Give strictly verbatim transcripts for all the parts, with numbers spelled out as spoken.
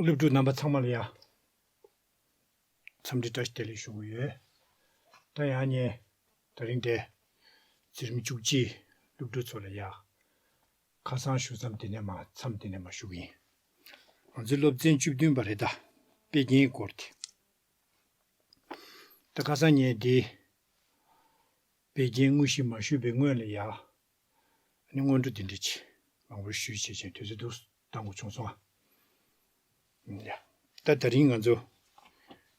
སློབ་ཕྲུག་རྣམ་པ་ཚང་མ་ལ་ཡ། འཚམས་འདྲི་བཀྲ་ཤིས་བདེ་ལེགས་ཞུ་གི་ཡོད། ད་ཡང་ངས་དེ་རིང་འདིར་འཛིན་རིམ་བཅུ་གཅིག་སློབ་ཕྲུག་ཚོ་ལ་ཡ། ཁ་སང་ཞུ་མཚམས་དེ་ནས་མར་མཚམས་དེ་ནས་མར་ཞུ་གི་ཡིན། ང་ཚོའི་སློབ་ཚན་བཅུ་བདུན་པ་རེད་ད། དཔེ་རྒྱན་སྐོར་དེ། ད་ཁ་སང་ངས་འདི་དཔེ་རྒྱན་དངོས་གཞི་མ་ཞུས་པའི་སྔོན་ལ་ཡ། ཨ་ནི་སྔོན་འགྲོ་འདི་འདྲ་ཅིག་མང་པོ་ཞུས་བྱས་བྱས་དུས་ཚོད་འདུག་བཏང་དགོས་བྱུང་སོང་ཨ། ཡ། ད་དེ་རིང་ང་ཚོ་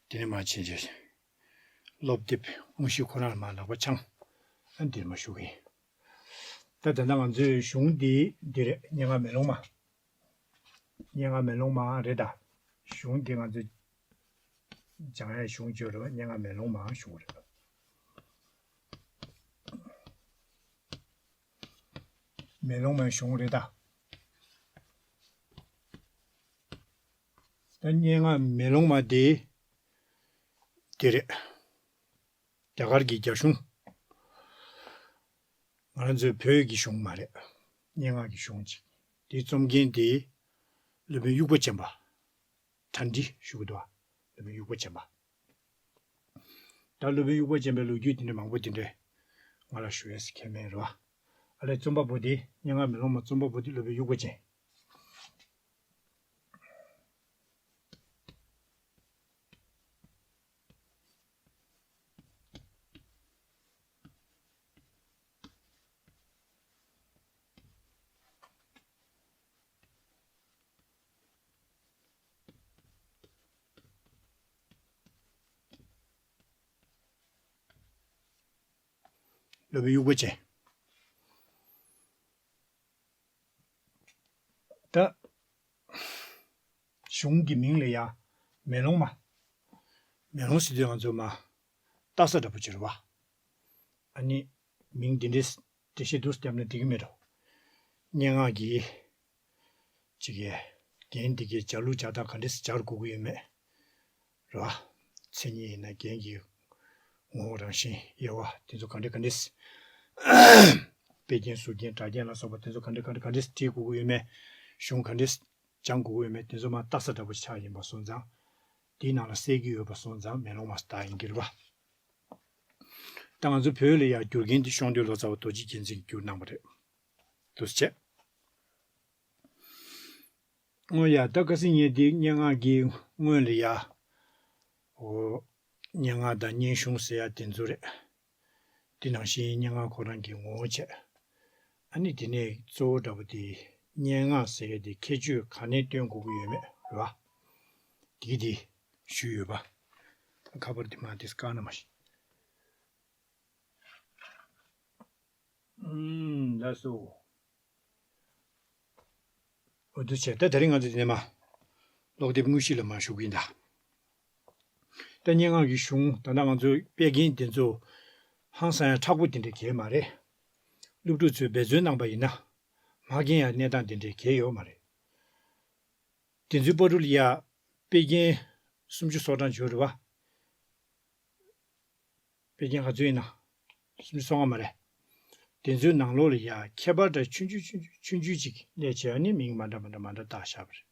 འདི་ནས་མར་ཕྱིན་བྱས། སློབ་དེབ་དངོས་གཞི་ཁོ་རང་ལ་མར་ལག་པ་འཆང་། ཨ་འདིར་མར་ཞུ་གི་ཡིན། ད་ད་ལྟ་ང་ཚོའི་གཞུང་འདི་འདི་རེད། སྙན་ངག་མེ་ལོང་མ། སྙན་ངག་མེ་ལོང་མ་རེད་ད། གཞུང་འདི་ང་ཚོས་སྦྱང་ཡ་གཞུང་བརྗོད་རེད་པ། སྙན་ངག་མེ་ལོང་མ་གཞུང་རེད། མེ་ལོང་མའི་གཞུང་རེད་ད། ད་སྙན་ངག་མེ་ལོང་མ་དེ་དེ་རེད། རྒྱ་གར་གྱི་རྒྱ་གཞུང་། ང་རང་ཚོའི་བོད་ཀྱི་གཞུང་མ་རེད། སྙན་ངག་གི་གཞུང་ཅིག་དེའི་རྩོམ་མཁན་དེ་སློབ་དཔོན་དབྱུག་པ་ཅན་པ། གྲ་སྒྲིག་ཞུ་གི་འདུག་སློབ་དཔོན་དབྱུག་པ་ཅན་པ། ད་སློབ་དཔོན་དབྱུག་པ་ཅན་པའི་ལོ་རྒྱུས་དེ་འདྲ་མང་པོ་དེ་འདྲ་ང་ལ་ཞུ་ཡས་ཁས་མེད་རེད་པ། ཨ་ལས་རྩོམ་པ་པོ་དེ་སྙན་ངག་མེ་ལོང་མ་རྩོམ་པ་པོ་དེ་སློབ་དཔོན་དབྱུག་པ་ཅན། སློབ་དཔོན་དབྱུག་པ་ཅན། ད། གཞུང་གི་མིང་ལ་ཡ། མེ་ལོང་མ། མེ་ལོང་ཟེར་དུས་ང་ཚོ་མ། ལྟ་ས་འདྲ་པོ་ཅིག་རེད་པ། ཨ་ནི། མིང་འདི་འདྲའི་འགྲེལ་བཤད་འདུག་བརྒྱབ་ན་འགྲིག་གི་མེད་འགྲོ། སྙན་ངག་གི། ཅིག་གི། རྒྱན་འདི་གའི་སྦྱར་ལུགས་སྦྱར་སྟངས་ག་འདྲས་སྦྱར་དགོས་ཀྱི་ཡོད་མེད། རེད་པ། མཚན་ཉིད་ཡིན་ན་རྒྱན་གྱི་ངོ་བོ་རང་བཞིན་དབྱེ་བ་དེ་ཚོ་ག་འདྲ་ག་འདྲ། དཔེ་རྒྱན་ཟུར་རྒྱན་སྒྲ་རྒྱན་ལ་སོགས་པ་དེ་ཚོ་ག་འདྲ་ག་འདྲ་ག་འདྲ་བྲིས་དགོས་ཀྱི་ཡོད་མེད། གཞུང་ག་འདྲ་སྦྱང་དགོས་ཀྱི་ཡོད་མེད་དེ་ཚོ་མར་ལྟ་ས་འདྲ་པོ་ཆགས་ཡིན་པ་སོང་ཙང་། དེའི་ནང་ལ་གསལ་གྱི་ཡོད་པ་སོང་ཙང་མེ་ལོང་མ་ཟེར་ཡིན་གྱི་རེད་པ། ད་ང་ཚོ་བོད་ལ་ཡང་བསྒྱུར་མཁན་དེ་ཤོང་སྟོན་ལོ་ཙཱ་བ་རྡོ་རྗེ་རྒྱལ་མཚན་གྱིས་བསྒྱུར་གནང་བ་རེད། འདུག་སེ་བྱས། འོ་ཡ། ད་ཁ་སང་ངས་འདི་སྙན་ངག་གི་སྔོན་ལ་ཡ། འོ། སྙན་ངག་དང་སྙན་གཞུང་ཟེར་ཡ་དེ་ཚོ་རེད། དེ་ནང་བཞིན་སྙན་ངག་ཁོ་རང་གི་ངོ་བོ་བྱས། ཨ་ནི་དེ་ནས་གཙོ་བོ་འདྲ་པོ་དེ་སྙན་ངག་ཟེར་ཡ་དེ་ཁྱད་ཆོས་ག་ནས་སྟོན་དགོས་ཀྱི་ཡོད་མེད་རེད་པ། དེ་གི་དེ་ཞུས་ཡོད་པ། ཁ་པར་དེ་མར་དེ་བཀག་ན་མ་ཤེས། ཨུམ། ལགས་སོ། འོ་འདུག་བྱས། ད་དེ་རིང་ང་ཚོ་འདི་ནས་མར་ཀློག་དེབ་དངོས་གཞི་ལ་མར་ཞུགས་ཀྱི་ཡིན་ད། ད་སྙན་ངག་གི་གཞུང་ད་ལྟ་ང་ཚོའི་དཔེ་རྒྱན་དེ་ཚོ་ཧང་སང་ཡང་མཁྲེགས་པོ་དེ་འདྲ་གང་ཡང་མ་རེད། སློབ་ཕྲུག་ཚོས་འབད་བརྩོན་གནང་པ་ཡིན་ན། མ་མཁྱེན་ཡང་གནས་སྟངས་དེ་འདྲ་གང་ཡང་ཡོད་མ་རེད། དེ་ཚོའི་བར་དུ་ལ་ཡ། དཔེ་རྒྱན་སུམ་ཅུ་སོ་གྲངས་ཡོད་རེད་པ། དཔེ་རྒྱན་ག་ཚོད་ཡིན་ན། སུམ་ཅུ་སོ་ལྔ་མ་རེད། དེ་ཚོའི་ནང་ལོགས་ལ་ཡ་ཁྱད་པར་འདྲ་ཆུང་ཆུང་ཆུང་ཆུང་ཆུང་ཆུང་ཅིག་སླེབས་བྱས་ཨ་ནི་མིང་མ་འདྲ་མ་འདྲ་མ་འདྲ་བཏགས་བཞག་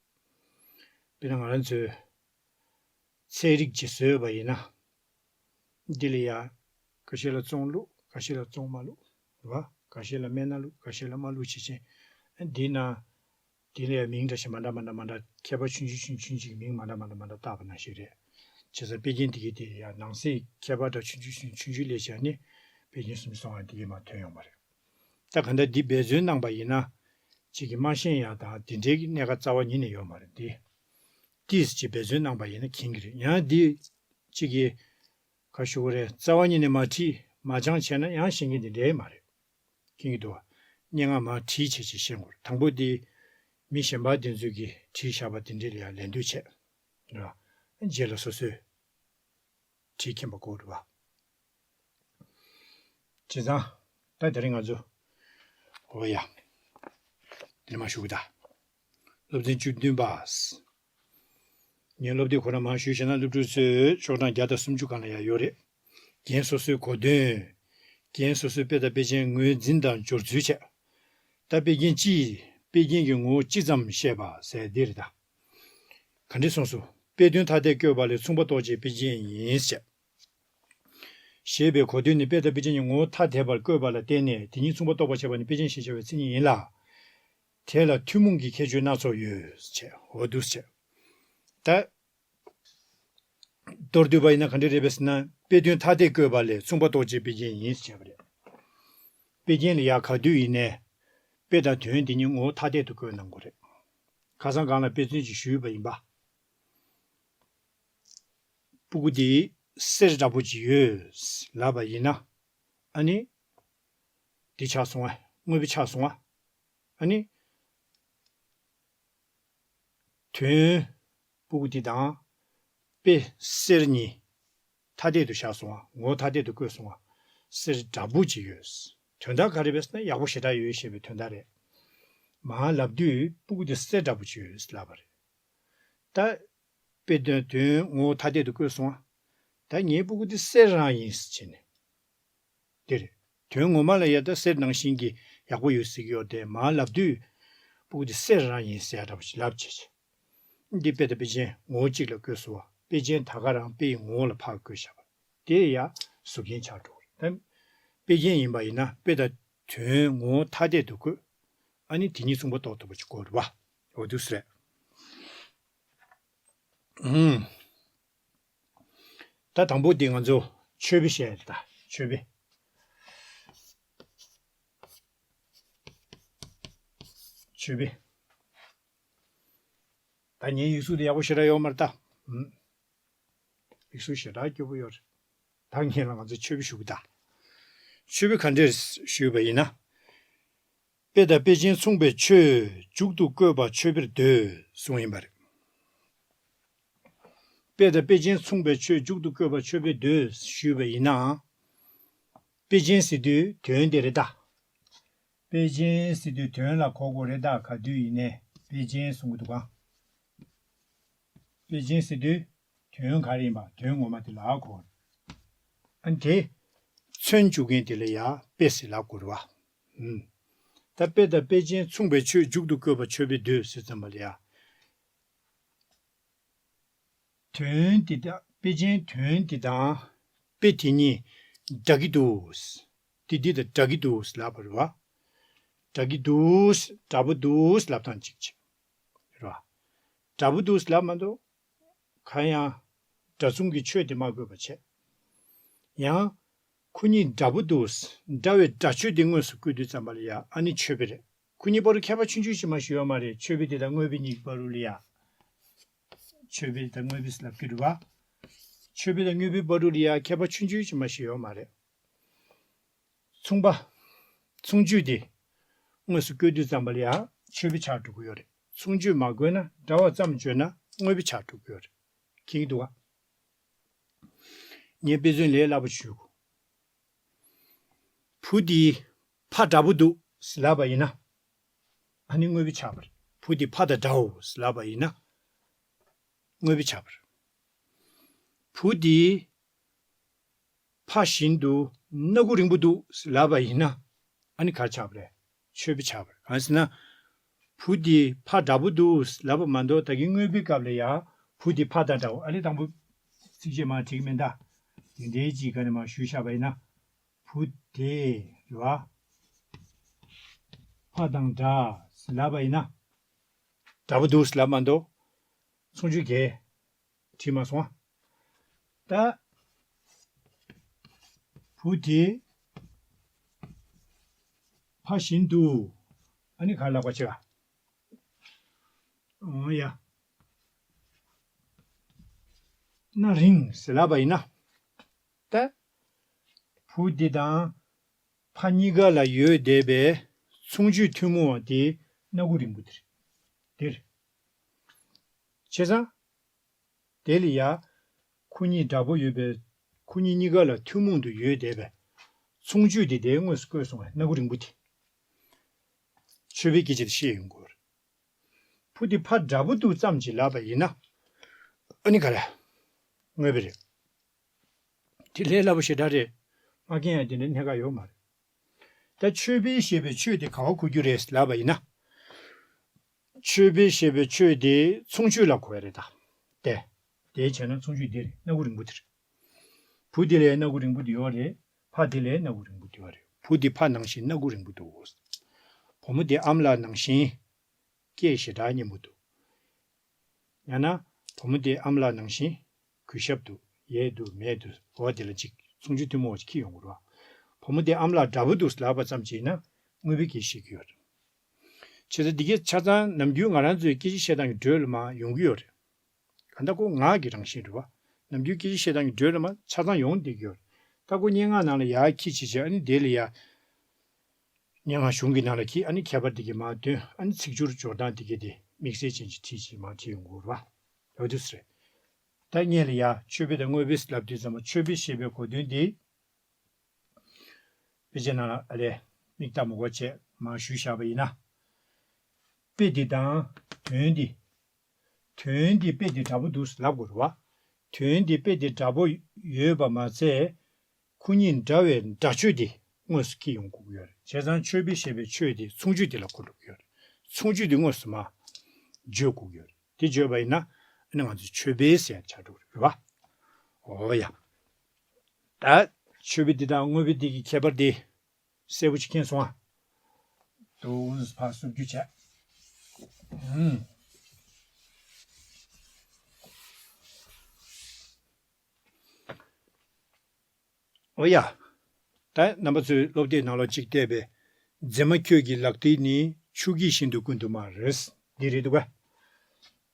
པ་རེད། དཔེར་ན་ང་རང་ཚོས་ཚན་རིག་ཅིག་བཟོས་པ་ཡིན་ན། འདི་ལ་ཡ། ཁ་ཤས་ལ་བཙོང་བླུགས། ཁ་ཤས་ལ་བཙོང་མ་བླུགས། རེད་པ། ཁ་ཤས་ལ་སྨན་སྣ་བླུགས། ཁ་ཤས་ལ་མ་བླུགས་བྱས་བྱས། ཨ་འདི་ན། དེ་ལ་ཡང་མིང་འདྲ་ཞིག་མ་འདྲ་མ་འདྲ་མ་འདྲ་ཁྱད་པར་ཆུང་ཆུང་ཆུང་ཆུང་ཅིག་མིང་མ་འདྲ་མ་འདྲ་མ་འདྲ་བཏགས་པ་ནང་བཞིན་རེད། བྱས་ཙང་དཔེ་རྒྱན་དེ་གའི་དེ་ཡང་ནང་གསེས་ཁྱད་པར་འདྲ་ཆུང་ཆུང་ཆུང་ཆུང་ཆུང་སླེབས་བྱས་ནས་དཔེ་རྒྱན་སུམ་ཅུ་སོ་ལྔ་དེ་གའི་མར་ཐོན་ཡོང་བ་རེད། ད་གང་ལྟར་འདི་འབད་བརྩོན་གནང་པ་ཡིན་ན། གཅིག་གིས་མ་ཤེས་ཡ་དང་དེ་འདྲའི་གནད་འགག་རྩ་བ་ཉིད་ནས་ཡོད་མ་རེད་དེ། ཏིས་ཅིག་འབད་བརྩོན་གནང་པ་ཡིན་ན་མཁྱེན་གྱི་རེད། ཡང་འདི་གཅིག་གིས་ག་ཞུ་གི་རེད། རྩ་བ་ཉིད་ནས་མ་བྲིས་མ་སྦྱངས་བྱས་ན་ཡང་ཤེས་མཁན་དེ་འདྲ་མ་རེད། མཁྱེན་གྱི་འདུག་བ། སྙན་ངག་མར་བྲིས་བྱས་བྱས་ཤེས་དགོས་རེད། དང་པོ་དེ་མི་གཞན་པ་དེ་ཚོས་ཀྱིས་བྲིས་བཞག་པ་དེ་འདྲ་ལ་ཡང་ལད་ཟློས་བྱས། རེད་བ། རྗེས་ལ་སོ་སོས་བྲིས་མཁྱེན་པ་དགོས་རེད་བ། བྱས་ཙང་། ད་དེ་རིང་ང་ཚོ། འོ་ཡ། དེ་ནས་མར་ཞུ་གི་ད། སློབ་ཚན་བཅུ་བདུན་པ། ངས་སློབ་དེབ་ཁོ་རང་མར་ཞུས་བྱས་ན་སློབ་ཕྲུག་ཚོས་ཤོག་གྲངས་བརྒྱ་དང་སུམ་ཅུ་སྒང་ལ་ཡང་ཡོད་རེད། རྒན་སོ་སོའི་གོ་དོན། རྒན་སོ་སོའི་དཔེ་དང་དཔེ་ཅན་ངོས་འཛིན་དང་སྦྱོར་ཚུལ་བྱས། ད་དཔེ་རྒྱན་སྤྱི། དཔེ་རྒྱན་གྱི་ངོ་བོ་སྤྱི་ཙམ་བཤད་པ་ཟེར་འདི་རེད་ད། ག་འདྲས་གསུངས་སོ། དཔེ་དོན་ཐ་དད་བཀོད་པ་ལས་མཚུངས་པ་རྟོགས་བྱེད་དཔེ་ཅན་ཡིན་ཞེས། ཞེས་པའི་གོ་དོན་ནི་དཔེ་དང་དཔེ་ཅན་གྱི་ངོ་བོ་ཐ་དད་པར་བཀོད་པ་ལ་བརྟེན་ནས་དེ་ཉིད་མཚུངས་པ་རྟོགས་པར་བྱེད་པ་ནི་དཔེ་ཅན་ཞེས་བྱ་བའི་མཚན་ཉིད་ཡིན་ལ། དེ་ལ་ཐུན་མོང་གི་ཁྱད་ཆོས་སྣ་ཚོགས་ཡོད་ཅེས། འོ་འདུག་ཅེས། ད། མདོར་བསྡུས་པ་ཡིན་ན་ག་འདྲ་རེད་པས་ཟེར་ན། དཔེ་དོན་ཐ་དད་བཀོད་པ་ལས་མཚུངས་པ་རྟོགས་བྱེད་དཔེ་ཅན་ཡིན་ཟེར་བ་རེད། དཔེ་ཅན་ལ་ཡང་ག་དུས་ཡིན་ནའི། དཔེ་དང་དོན་དེ་གཉིས་ངོ་བོ་ཐ་དད་དུ་བཀོད་གནང་དགོས་རེད། ཁ་སང་སྒང་ལ་དཔེ་མཚོན་ཅིག་ཞུས་པ་ཡིན་པ། སྤུ་གུ་འདི་གསེར་འདྲ་པོ་ཅིག་ཡོད་ལབ་པ་ཡིན་ན། ཨ་ནི། འདི་ཆགས་སོང་ཨ། དངོས་པོ་ཆགས་སོང་ཨ། ཨ་ནི། དོན། སྤུ་གུ་འདི་དང་། དཔེ་གསེར་གཉིས། ཐ་དད་དུ་བཞག་སོང་ཨ། ངོ་བོ་ཐ་དད་དུ་བཀོད་སོང་ཨ། གསེར་འདྲ་པོ་ཅིག་ཡོད། དོན་དག་ག་རེ་རེད་ཟེར་ན་ཡག་པོ་ཞེ་དྲག་ཡོད་ཞེས་པའི་དོན་དག་རེད། མར་ལབ་དུས་སྤུ་གུ་འདི་གསེར་འདྲ་པོ་ཅིག་ཡོད་ལབ་པ་རེད། ད། དཔེ་དོན་དོན་ངོ་བོ་ཐ་དད་དུ་བཀོད་སོང་ཨ། ད་ངའི་སྤུ་གུ་འདི་གསེར་རང་ཡིན་ཟེར་བྱས་ནས། དེ་རེད། དོན་ངོ་མ་ལ་ཡ་ད་གསེར་ནང་བཞིན་གྱི་ཡག་པོ་ཡོད་ཟེར་གྱི་ཡོད་དེ་མར་ལབ་དུས། སྤུ་གུ་འདི་གསེར་རང་ཡིན་ཟེར་ཡ་འདྲ་པོ་ཞིག་ལབ་བྱས་བྱས། འདི་དཔེ་དང་དཔེ་ཅན་ངོ་བོ་གཅིག་ལ་བཀོད་སོང་བ། དཔེ་ཅན་ད་ག་རང་དཔེ་ཡི་ངོ་བོ་ལ་ཕར་བཀོད་བཞག་པ། དེ་ཡ་གཟུགས་རྒྱན་ཆགས་འགྲོ་གི་རེད། ད་དཔེ་ཅན་ཡིན་པ་ཡིན་ན་དཔེ་དང་དོན་ངོ་བོ་ཐ་དད་དུ་བཀོད། ཨ་ནི་དེ་གཉིས་མཚུངས་པ་རྟོགས་ཐུབ་པ་ཅིག་དགོས་རེད་བ། འོ་འདུག་སེ་རེད། ཨུམ། ད་དང་པོ་འདི་ང་ཚོ་མཆོད་པའི་ཞལ་ད་མཆོད་པའི། མཆོད་པའི། ད་ངའི་ཡིག་གཟུགས་དེ་ཡག་པོ་ཞེ་དྲག་ཡོད་མ་རེད་ད། ཨུམ། ཡིག་གཟུགས་ཞེ་དྲག་སྐྱོ་པོ་ཡོད་རེད། ད་ངས་ལ་ང་ཚོ་མཆོད་པའི་ཞུ་གི་ད། མཆོད་པའི་ག་འདྲས་ཞུས་པ་ཡིན་ན། དཔེ་དང་དཔེ་ཅན་མཚུངས་པའི་ཆོས་མཇུག་ཏུ་བཀོད་པ་མཆོད་པར་འདོད་གསུངས་ཡིན་པ་རེད། དཔེ་དང་དཔེ་ཅན་མཚུངས་པའི་ཆོས་མཇུག་ཏུ་བཀོད་པ་མཆོད་པར་འདོད་ཞུས་པ་ཡིན་ནའང་། དཔེ་ཅན་ཟེར་དུས་དོན་དེ་རེད་ད། དཔེ་ཅན་ཟེར་དུས་དོན་ལ་གོ་དགོས་རེད་ད། ག་དུས་ཡིན་ནའི་དཔེ་ཅན་གསུང་གི་འདུག་ག། དཔེ་ཅན་ཟེར་དུས་དོན་ག་རེ་ཡིན་པ་དོན་ངོ་མ་དེ་ལ་གོ་དགོས་རེད། ཨ་ནི་དེ་མཚོན་བཅུག་མཁན་དེ་ལ་ཡ་དཔེ་ཟེར་ལབ་དགོས་རེད་བ། ཨུམ། ད་དཔེ་དང་དཔེ་ཅན་མཚུངས་པའི་ཆོས་མཇུག་ཏུ་བཀོད་པ་མཆོད་པར་འདོད་ཟེར་ཙམ་པ་ལ་ཡ། དོན་འདི་དང་དཔེ་ཅན་དོན་འདི་དང་དཔེ་དེ་གཉིས་འདྲ་གི་འདུག། དེ་འདི་དང་འདྲ་གི་འདུག་ལབ་པ་རེད་བ། འདྲ་གི་འདུག། འདྲ་པོ་འདུག་ལབ་སྟངས་གཅིག་བྱེད། རེད་བ། འདྲ་པོ་འདུག་ལབ་མ་གཏོགས། གང་ཡང་། འདྲ་མཚུངས་ཀྱི་ཆོས་དེ་མ་བཀོད་པ་བྱས། ཡང་། ཁོ་གཉིས་འདྲ་པོ་འདུག། འདྲ་བའི་འདྲ་ཆོས་དེ་དངོས་སུ་བཀོད་དུས་ཙམ་པ་ལ་ཡ་ཨ་ནི་མཆོད་པའི་རེད། ཁོ་གཉིས་བར་དུ་ཁྱད་པར་ཆུང་ཆུང་ཞིག་མ་ཞིག་ཡོད་མ་རེད། མཆོད་པའི་དེ་དང་དངོས་པོའི་གཉིས་ཀྱི་བར་དུ་ལ་ཡ། མཆོད་པའི་དང་དངོས་པོའི་ལབ་ཀྱི་རེད་བ། མཆོད་པའི་དང་དངོས་པོའི་བར་དུ་ལ་ཡ་ཁྱད་པར་ཆུང་ཆུང་ཞིག་མ་ཞིག་ཡོད་མ་རེད། མཚུངས་པ། མཚུངས་ཆོས་དེ། དངོས་སུ་བཀོད་དུས་ཙམ་པ་ལ་ཡ་མཆོད་པའི་ཆགས་འགྲོ་གི་ཡོད་རེད། མཚུངས་ཆོས་མ་བཀོད་ན་འདྲ་བ་ཙམ་བརྗོད་ན་དངོས་པོའི་ཆགས་འགྲོ་གི་ཡོད་རེད། མཁྱེན་གྱི་འདུག་ག། ངས་དཔེ་མཚོན་ལས་སླ་པོ་ཞུ། བུ་འདི་ཕ་འདྲ་པོ་འདུག་ཟེར་ལབ་པ་ཡིན་ན། ཨ་ནི་དངོས་པོའི་ཆགས་པ་རེད། བུ་འདི་ཕ་དང་འདྲའོ་ཟེར་ལབ་པ་ཡིན་ན། དངོས་པོའི་ཆགས་པ་རེད། བུ་འདི་ཕ་བཞིན་དུ་སྣ་ཁུག་རིང་པོ་འདུག་ཟེར་ལབ་པ་ཡིན་ན། ཨ་ནི་ག་རེ་ཆགས་པ་རེད། མཆོད་པའི་ཆགས་པ་རེད། གང་ཟེར་ན། བུ་འདི་ཕ་འདྲ་པོ་འདུག་ལབ་པ་མ་གཏོགས་ད་གིན་དངོས་པོའི་སྐབས་ལ་ཡ། བུ་འདི་ཕ་དང་འདྲའོ། ཨ་ནི་དང་པོ་ཚིགས་བཅད་མར་བྲིས་ཀྱི་མིན་ད། དེ་འདྲའི་ཅིག་ག་ནས་མར་ཞུས་བཞག་པ་ཡིན་ན། བུ་དེ་རེད་བ། ཕ་དང་འདྲ་ལབ་པ་ཡིན་ན། འདྲ་པོ་འདུག་ལབ་མ་གཏོགས། མཚུངས་ཆོས་གས་བྲིས་མ་སོང་ཨ། ད། བུ་དེ་ཕ་བཞིན་དུ། ཨ་ནི་ག་ལབ་པ་བྱེད་ག། འོ་ཡ། སྣ་རིང་ཟེར་ལབ་པ་ཡིན་ན། ད། བུ་འདི་དང་ཕ་གཉིས་ཀ་ལ་ཡོད་བསྡད་པའི་མཚུངས་ཆོས་ཐུན་མོང་བ་དེ་སྣ་ཁུག་རིང་པོ་དེ་རེད། དེ་རེད། བྱས་ཙང་། དེ་ལ་ཡ། ཁོ་གཉིས་འདྲ་པོ་ཡོད་པའི། ཁོ་གཉིས་གཉིས་ཀ་ལ་ཐུན་མོང་དུ་ཡོད་བསྡད་པའི་མཚུངས་ཆོས་དེ་དེའི་དངོས་སུ་བཀོད་སོང་བའི་སྣ་ཁུག་རིང་པོ་དེ། མཆོད་པའི་སྐད་ཆ་དེ་བཤད་ཡོང་དགོས་རེད། བུ་དེ་ཕ་འདྲ་པོ་འདུག་ཙམ་ཅིག་ལབ་པ་ཡིན་ན། ཨ་ནི་ག་རེ། དངོས་པོ་རེད། དེ་ལས་སླ་པོ་ཞེ་དྲག་རེད། མ་མཁྱེན་ཡ་དེ་འདྲའི་གནད་འགག་ཡོད་མ་རེད། ད་མཆོད་པའི་ཞེས་པའི་ཆོས་དེ་ག་པར་གོ་རྒྱུ་རེད་ལབ་པ་ཡིན་ན། མཆོད་པའི་ཞེས་པའི་ཆོས་དེ་མཚུངས་ཆོས་ལ་གོ་ཡ་རེད་ད། ཏེ། དེ་བྱས་ན་མཚུངས་ཆོས་འདི་རེད། སྣ་ཁུག་རིང་པོ་དེ་རེད། བུ་དེ་ལས་སྣ་ཁུག་རིང་པོ་དེ་ཡོད་རེད། ཕ་དེ་ལས་སྣ་ཁུག་རིང་པོ་དེ་ཡོད་རེད། བུ་དེ་ཕ་ནང་བཞིན་སྣ་ཁུག་རིང་པོ་འདུག་བུ་མོ་དེ་ཨ་མ་ལགས་ནང་བཞིན་སྐད་ཞེ་དྲག་སྙན་པོ་འདུག་ཡང་ན། བུ་མོ་དེ་ཨ་མ་ལགས་ནང་བཞིན་གུས་ཞབས་འདུག་ཡས་འདུག་མས་འདུག་འོ་དེ་ལ་ཅིག་མཚུངས་ཆོས་ཐུན་མོང་བ་ཅིག་འཁྱེར་ཡོང་གི་རེད་བ། བུ་མོ་དེ་ཨ་མ་ལགས་འདྲ་པོ་འདུག་ལབ་པ་ཙམ་གྱིས་ན་དངོས་པོའི་སྐད་ཆ་བཤད་ཀྱི་ཡོད་རེད། བྱས་ཙང་འདི་གས་ཆ་ཚང་ནམ་རྒྱུན་ང་རང་ཚོའི་སྐད་ཆ་བཤད་སྟངས་ཀྱི་འགྲོས་ལ་མར་ཡོང་གི་ཡོད་རེད། གང་ལྟར་ཁོ་ངག་གི་རང་བཞིན་རེད་བ། ནམ་རྒྱུན་སྐད་ཆ་བཤད་སྟངས་ཀྱི་འགྲོས་ལ་མར་ཆ་ཚང་ཡོང་བསྡད་ཀྱི་ཡོད་རེད། ད་ཁོ་སྙན་ངག་ནང་ལ་ཡར་འཁྱེར་བྱས་བྱས་ཨ་ནི་དེ་ལ་ཡར། སྙན་ངག་གཞུང་གི་ནང་ལ་འཁྱེར་ཨ་ནི་ཁྱད་པར་དེ་གའི་མར་འདོན་ཨ་ནི་ཚིག་སྦྱོར་སྦྱོར་སྟངས་དེ་གའི་དེ་དམིགས་བསལ་ཅན་ཅིག་བྲིས་བྱས་མར་བྲིས་ཡོང་གི་ཡོད་རེད་བ། འོ་འདུག་སེ་རེད། ད་སྔོན་ལ་ཡ་མཆོད་པའི་དང་དངོས་པོའི་ལབ་དུས་ཙམ་པ་མཆོད་པའི་ཞེས་པའི་གོ་དོན་དེ། དཔེ་ཆའི་ནང་ལ་ཨ་ལས་མིག་ལྟ་མ་དགོས་བྱས་མར་ཞུས་བཞག་པ་ཡིན་ན། དཔེ་འདི་དང་དོན་འདི། དོན་འདི་དཔེ་འདི་འདྲ་པོ་འདུག་ལབ་དགོས་རེད་བ། དོན་འདི་དཔེ་འདི་འདྲ་པོ་ཡོད་པ་མ་ཚད། ཁོ་གཉིས་འདྲ་བའི་སྒྲ་ཆོས་དེ་དངོས་སུ་སྐྱེ་ཡོང་དགོས་ཀྱི་ཡོད་རེད། བྱས་ཙང་མཆོད་པའི་ཞེས་པའི་མཆོད་དེ་མཚུངས་ཆོས་དེ་ལ་གོ་འགྲོ་གི་ཡོད་རེད། མཚུངས་ཆོས་དེ་དངོས་སུ་མར་བརྗོད་དགོས་ཀྱི་ཡོད་རེད། དེ་བརྗོད་པ་ཡིན་ན་ཨ་ནི་ང་ཚོས་མཆོད་པའི་ཟེར་ཡ་ཆགས་འགྲོ་གི་རེད་བ། འོ་ཡ། ད་མཆོད་པའི་འདི་དང་དངོས་པོའི་འདི་གི་ཁྱད་པར་དེ་གསལ་པོ་ཅིག་མཁྱེན་སོང་ཨ། དུ་ཕར་སུབ་རྒྱུ་བྱས། ཨུམ། འོ་ཡ། ད་རྣམ་པ་ཚོས་སློབ་དེབ་ནང་ལོགས་གཅིག་བལྟས་པས། མཛེས་མ་ཁྱོད་ཀྱི་ལག་མཐིལ་ནི་ཆུ་སྐྱེས་བཞིན་དུ་ཀུན་ཏུ་དམར། འདི་རེད་འདུག་ག་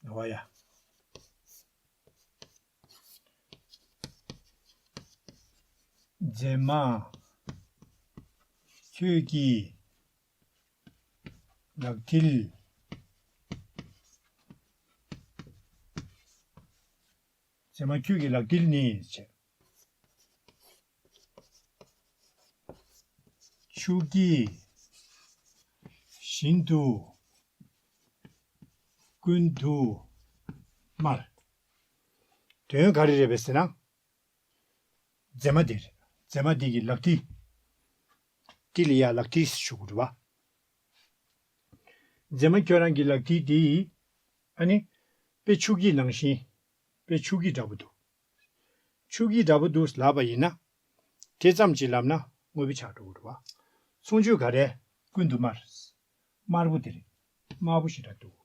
འོ་ཡ། མཛེས་མ་ཁྱོད་ཀྱི་ལག་མཐིལ། མཛེས་མ་ཁྱོད་ཀྱི་ལག་མཐིལ་ནི་བྱས། ཆུ་སྐྱེས་བཞིན་དུ་ཀུན་ཏུ་དམར། དོན་ག་རེ་རེད་པས་ཟེར་ན། མཛེས་མ་དེ་རེད། མཛེས་མ་དེ་གི་ལག་མཐིལ། མཐིལ་ལ་ཡ་ལག་མཐིལ་ཞུ་དགོས་རེད་བ། མཛེས་མ་ཁྱོད་རང་གི་ལག་མཐིལ་དེ། ཨ་ནི། དཔེ་ཆུ་སྐྱེས་ནང་བཞིན། དཔེ་ཆུ་སྐྱེས་འདྲ་པོ་འདུག་ཆུ་སྐྱེས་འདྲ་པོ་འདུག་ལབ་པ་ཡིན་ན། དེ་ཙམ་གྱིས་ལབ་ན་དངོས་པོ་ཆགས་འགྲོ་གི་རེད་བ། མཚུངས་ཆོས་ག་རེ། ཀུན་ཏུ་དམར། དམར་པོ་དེ་རེད། དམར་པོ་ཞེ་དྲག་འདུག་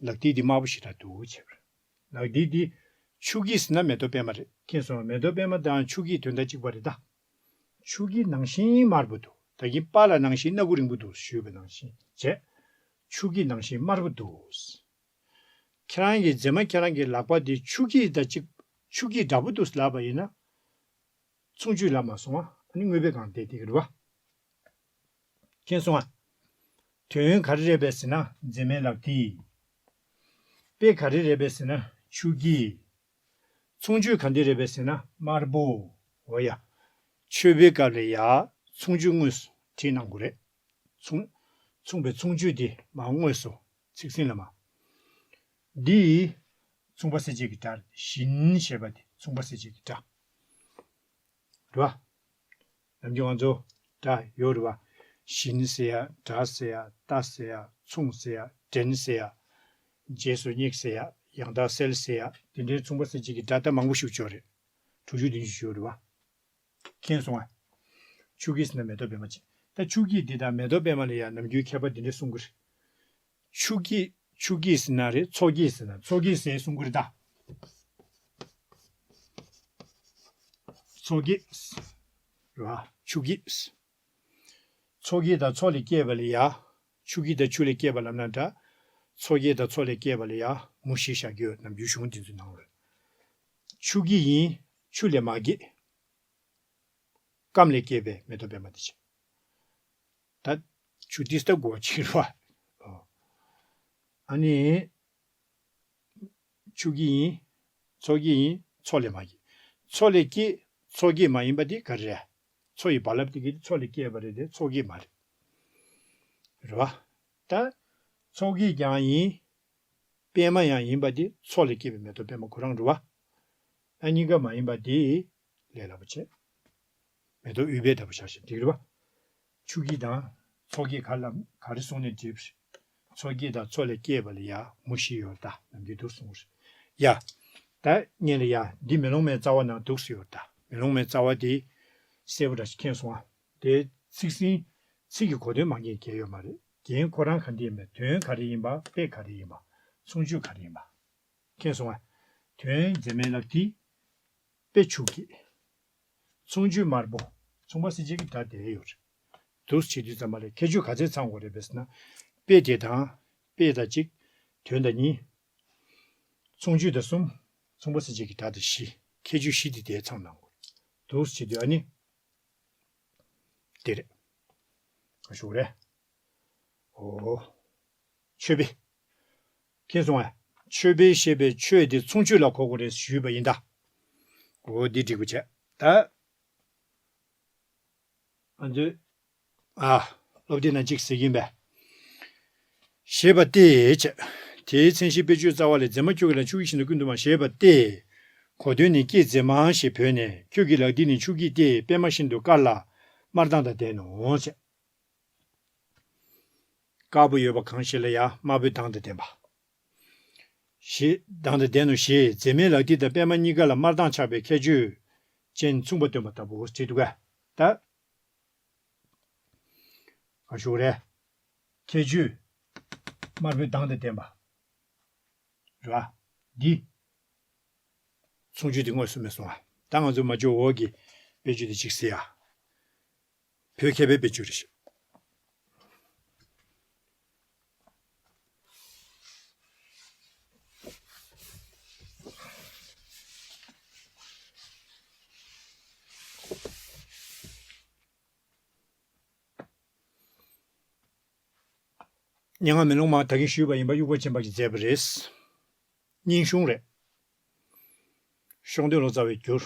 ལག་མཐིལ་འདི་དམར་པོ་ཞེ་དྲག་འདུག་བྱས་པ་རེད། ལག་མཐིལ་འདི་ཆུ་སྐྱེས་ཟེར་ན་མེ་ཏོག་པད་མ་རེད། མཁྱེན་སོང་ང་། མེ་ཏོག་པད་མ་དང་ཆུ་སྐྱེས་དོན་དག་གཅིག་པ་རེད་ད། ཆུ་སྐྱེས་ནང་བཞིན་དམར་པོ་འདུག་ད་གིན་པཱ་ལགས་ནང་བཞིན་སྣ་ཁུག་རིང་པོ་འདུག་ཞུས་པ་ནང་བཞིན་བྱས། ཆུ་སྐྱེས་ནང་བཞིན་དམར་པོ་འདུག་ཁྱེད་རང་གི་མཛེས་མ་ཁྱེད་རང་གི་ལག་པ་འདི་ཆུ་སྐྱེས་དང་གཅིག་ཆུ་སྐྱེས་འདྲ་པོ་འདུག་ལབ་པ་ཡིན་ན། མཚུངས་ཆོས་ལབ་མ་སོང་ང་། ཨ་ནི་དངོས་པོའི་སྒང་བསྡད་བསྡད་ཀྱི་རེད་བ། མཁྱེན་སོང་ང་། དོན་ག་རེ་རེད་པས་ཟེར་ན་མཛེས་མའི་ལག་མཐིལ། དཔེ་ག་རེ་རེད་པས་ཟེར་ན་ཆུ་སྐྱེས། མཚུངས་ཆོས་ག་འདྲ་རེད་པས་ཟེར་ན་དམར་པོ། འོ་ཡ། མཆོད་པའི་སྐབས་ལ་ཡ་མཚུངས་ཆོས་དངོས་སུ་བྲིས་གནང་དགོས་རེད། མཚུངས། མཚུངས་པའི་མཚུངས་ཆོས་དེ་མར་དངོས་སུ་ཚིག་ཟིན་ལ་མར། འདི་མཚུངས་པ་གསལ་བྱེད་ཀྱི་སྒྲ་རེད། བཞིན་ཞེས་པ་དེ་མཚུངས་པ་གསལ་བྱེད་ཀྱི་སྒྲ། རེད་བ། ནམ་རྒྱུན་ང་ཚོ་སྒྲ་ཡོད་རེད་བ། བཞིན་ཟེར་ཡ། འདྲ་ཟེར་ཡ། ལྟ་ཟེར་ཡ། མཚུངས་ཟེར་ཡ། འདྲེན་ཟེར་ཡ། རྗེས་སུ་སྙེག་ཟེར་ཡ། ཡང་དག་གསལ་ཟེར་ཡ། དེ་འདྲའི་མཚུངས་པ་གསལ་བྱེད་ཀྱི་སྒྲ་ད་མང་པོ་ཞིག་ཡོད་རེད། དྲུག་ཅུ་བདུན་ཅུ་ཡོད་རེད་བ། མཁྱེན་སོང་ང་། ཆུ་སྐྱེས་ཟེར་ན་མེ་ཏོག་པད་མ་བྱས། ད་ཆུ་སྐྱེས་འདི་དང་མེ་ཏོག་པད་མ་ལ་ཡང་ནམ་རྒྱུན་ཁྱད་པར་འདི་འདྲ་གསུང་གི་རེད། ཆུ་སྐྱེས། ཆུ་སྐྱེས་ཟེར་ན་རེད། མཚོ་སྐྱེས་ཟེར་ན། མཚོ་སྐྱེས་ཟེར་གསུང་གི་རེད་ད། མཚོ་སྐྱེས། རེད་བ། ཆུ་སྐྱེས། མཚོ་སྐྱེས་དང་མཚོ་ལས་སྐྱེས་པ་ལ་ཡ། ཆུ་སྐྱེས་དང་ཆུ་ལས་སྐྱེས་པ་ལབ་ན་འདྲ། མཚོ་སྐྱེས་དང་མཚོ་ལས་སྐྱེས་པ་ལ་ཡ་མུ་བཞི་བཞག་གི་ཡོད། ནམ་རྒྱུན་གཞུང་འདི་ཚོའི་ནང་ལ། ཆུ་སྐྱེས་ཡིན། ཆུ་ལས་མ་སྐྱེས། སྐམ་ལས་སྐྱེས་པའི་མེ་ཏོག་པད་མ་དེ་བྱས། ད་ཆུ་ཏིས་ད་སྒོ་ཕྱིར་བ། ཨ་ནི། ཆུ་སྐྱེས་ཡིན། མཚོ་སྐྱེས་ཡིན། མཚོ་ལས་མ་སྐྱེས། མཚོ་ལས་སྐྱེས། མཚོ་སྐྱེས་མ་ཡིན་པ་དེ་ག་རེ་རེད། མཚོ་ཡི་རྦ་རླབས་དེ་གིས་མཚོ་ལས་སྐྱེས་པ་རེད་དེ་མཚོ་སྐྱེས་མ་རེད། རེད་བ། ད། མཚོ་སྐྱེས་ཀྱང་ཡིན། པད་མ་ཡང་ཡིན་པ་དེ་མཚོ་ལས་སྐྱེས་པའི་མེ་ཏོག་པད་མ་ཁོ་རང་རེད་བ། ཨ་གཉིས་ཀ་མ་ཡིན་པ་དེ་ལས་སླ་པོ་བྱས། མེ་ཏོག་ཨུཏྤལ་ལྟ་བུ་བཞག་བཞིན་འགྲིག་རེད་བ། ཆུ་སྐྱེས་དང་མཚོ་སྐྱེས་ག་ལ་ག་རེ་གསུངས་ནས་འགྲིག་པ་རེད། མཚོ་སྐྱེས་དང་མཚོ་ལས་སྐྱེས་པ་ལ་ཡ་མུ་བཞི་ཡོད་ད་ནམ་རྒྱུན་དུ་གསུངས་རེད། ཡ། ད་ངས་ལ་ཡ་འདི་མེ་ལོང་མའི་རྩ་བ་ནང་འདུག་སེ་ཡོད་ད། མེ་ལོང་མའི་རྩ་བ་དེ་གསལ་པོ་འདྲ་ཞིག་མཁྱེན་སོང་ཨ། དེ་ཚིག་ཟིན་ཚིག་གི་གོ་དོན་མ་མཁྱེན་མཁན་ཡོད་མ་རེད། རྒྱན་ཁོ་རང་ག་འདྲ་ཡིན་པ། དོན་ག་རེ་ཡིན་པ། དཔེ་ག་རེ་ཡིན་པ། མཚུངས་ཆོས་ག་རེ་ཡིན་པ། མཁྱེན་སོང་ཨ། དོན་མཛེས་མའི་ལག་མཐིལ། དཔེ་ཆུ་སྐྱེས། མཚུངས་ཆོས་དམར་པོ། མཚུངས་པ་གསལ་བྱེད་ཀྱི་སྒྲ་དེ་ཡོད་རེད། འདུག་སེ་བྱེད་དུས་ཙམ་པ་ལ་ཁྱད་ཆོས་ག་ཚད་ཚང་དགོས་རེད་པས་ཟེར་ན། དཔེ་དེ་དང་། དཔེ་དང་གཅིག་དོན་དང་གཉིས། མཚུངས་ཆོས་དང་གསུམ། མཚུངས་པ་གསལ་བྱེད་ཀྱི་སྒྲ་དང་བཞི། ཁྱད་ཆོས་བཞི་དེ་དེ་ཚང་གནང་དགོས། འདུག་སེ་བྱེད་དུས་ཨ་ནི། དེ་རེད། ཞུ་རེད། ཨོ། མཆོད་པའི། མཁྱེན་སོང་ངས། མཆོད་པའི་ཞེས་པའི་མཆོད་དེ་མཚུངས་ཆོས་ལ་གོ་དགོས་རེད་ཞུས་པ་ཡིན་ད། ཨོ་འདི་འགྲིག་པོ་བྱས། ད། ང་ཚོས། ཨ། སློབ་དེབ་ནང་གཅིག་ཟེར་གྱིན་པས། ཞེས་པ་སྟེ་བྱས། དེའི་མཚན་གཞི་དཔེ་བརྗོད་རྩ་བ་ལས། མཛེས་མ་ཁྱོད་ཀྱི་ལག་ཆུ་སྐྱེས་བཞིན་དུ་ཀུན་ཏུ་དམར། ཞེས་པ་སྟེ། གོ་དོན་ནི་སྐྱེས་མཛེས་མ་ཞེས་བོས་ནས། ཁྱོད་ཀྱི་ལག་མཐིལ་ནི་ཆུ་སྐྱེས་ཏེ། པད་མ་བཞིན་དུ་དཀར་ལ་དམར་མདངས་དང་ལྡན་ནོ་བྱས། དཀར་པོ་ཡོད་པ་གང་ཞིག་ལ་ཡང་དམར་པོའི་མདངས་དང་ལྡན་པ། ཞེས་མདངས་དང་ལྡན་ནོ་ཞེས་མཛེས་མའི་ལག་མཐིལ་དང་པད་མ་གཉིས་ཀ་ལ་དམར་མདངས་ཆགས་པའི་ཁྱད་ཆོས་ཅན་མཚུངས་པ་སྟོན་པ་ལྟ་བུ་བྲིས་འདུག་ག་ད། ག་ཞུ་རེད། ཁྱད་ཆོས། དམར་པོའི་མདངས་དང་ལྡན་པ། རེད་བ། འདི། མཚུངས་ཆོས་འདི་དངོས་སུ་མེད་སོང་ཨ། ད་ང་ཚོ་མ་འཇོག་འོག་གི་དཔེ་བརྗོད་འདི་གཅིག་གཟིགས་ཨ། བོད་མཁས་པའི་དཔེ་བརྗོད་རེད་ཤག་སྙན་ངག་མེ་ལོང་མ་ད་གིན་ཞུས་པ་ཡིན་པ་དབྱུག་པ་ཆེན་པོ་ཞིག་མཛད་པ་རེད། སྙན་གཞུང་རེད། ཤོང་འདོད་ལོ་ཙཱ་བས་བསྒྱུར།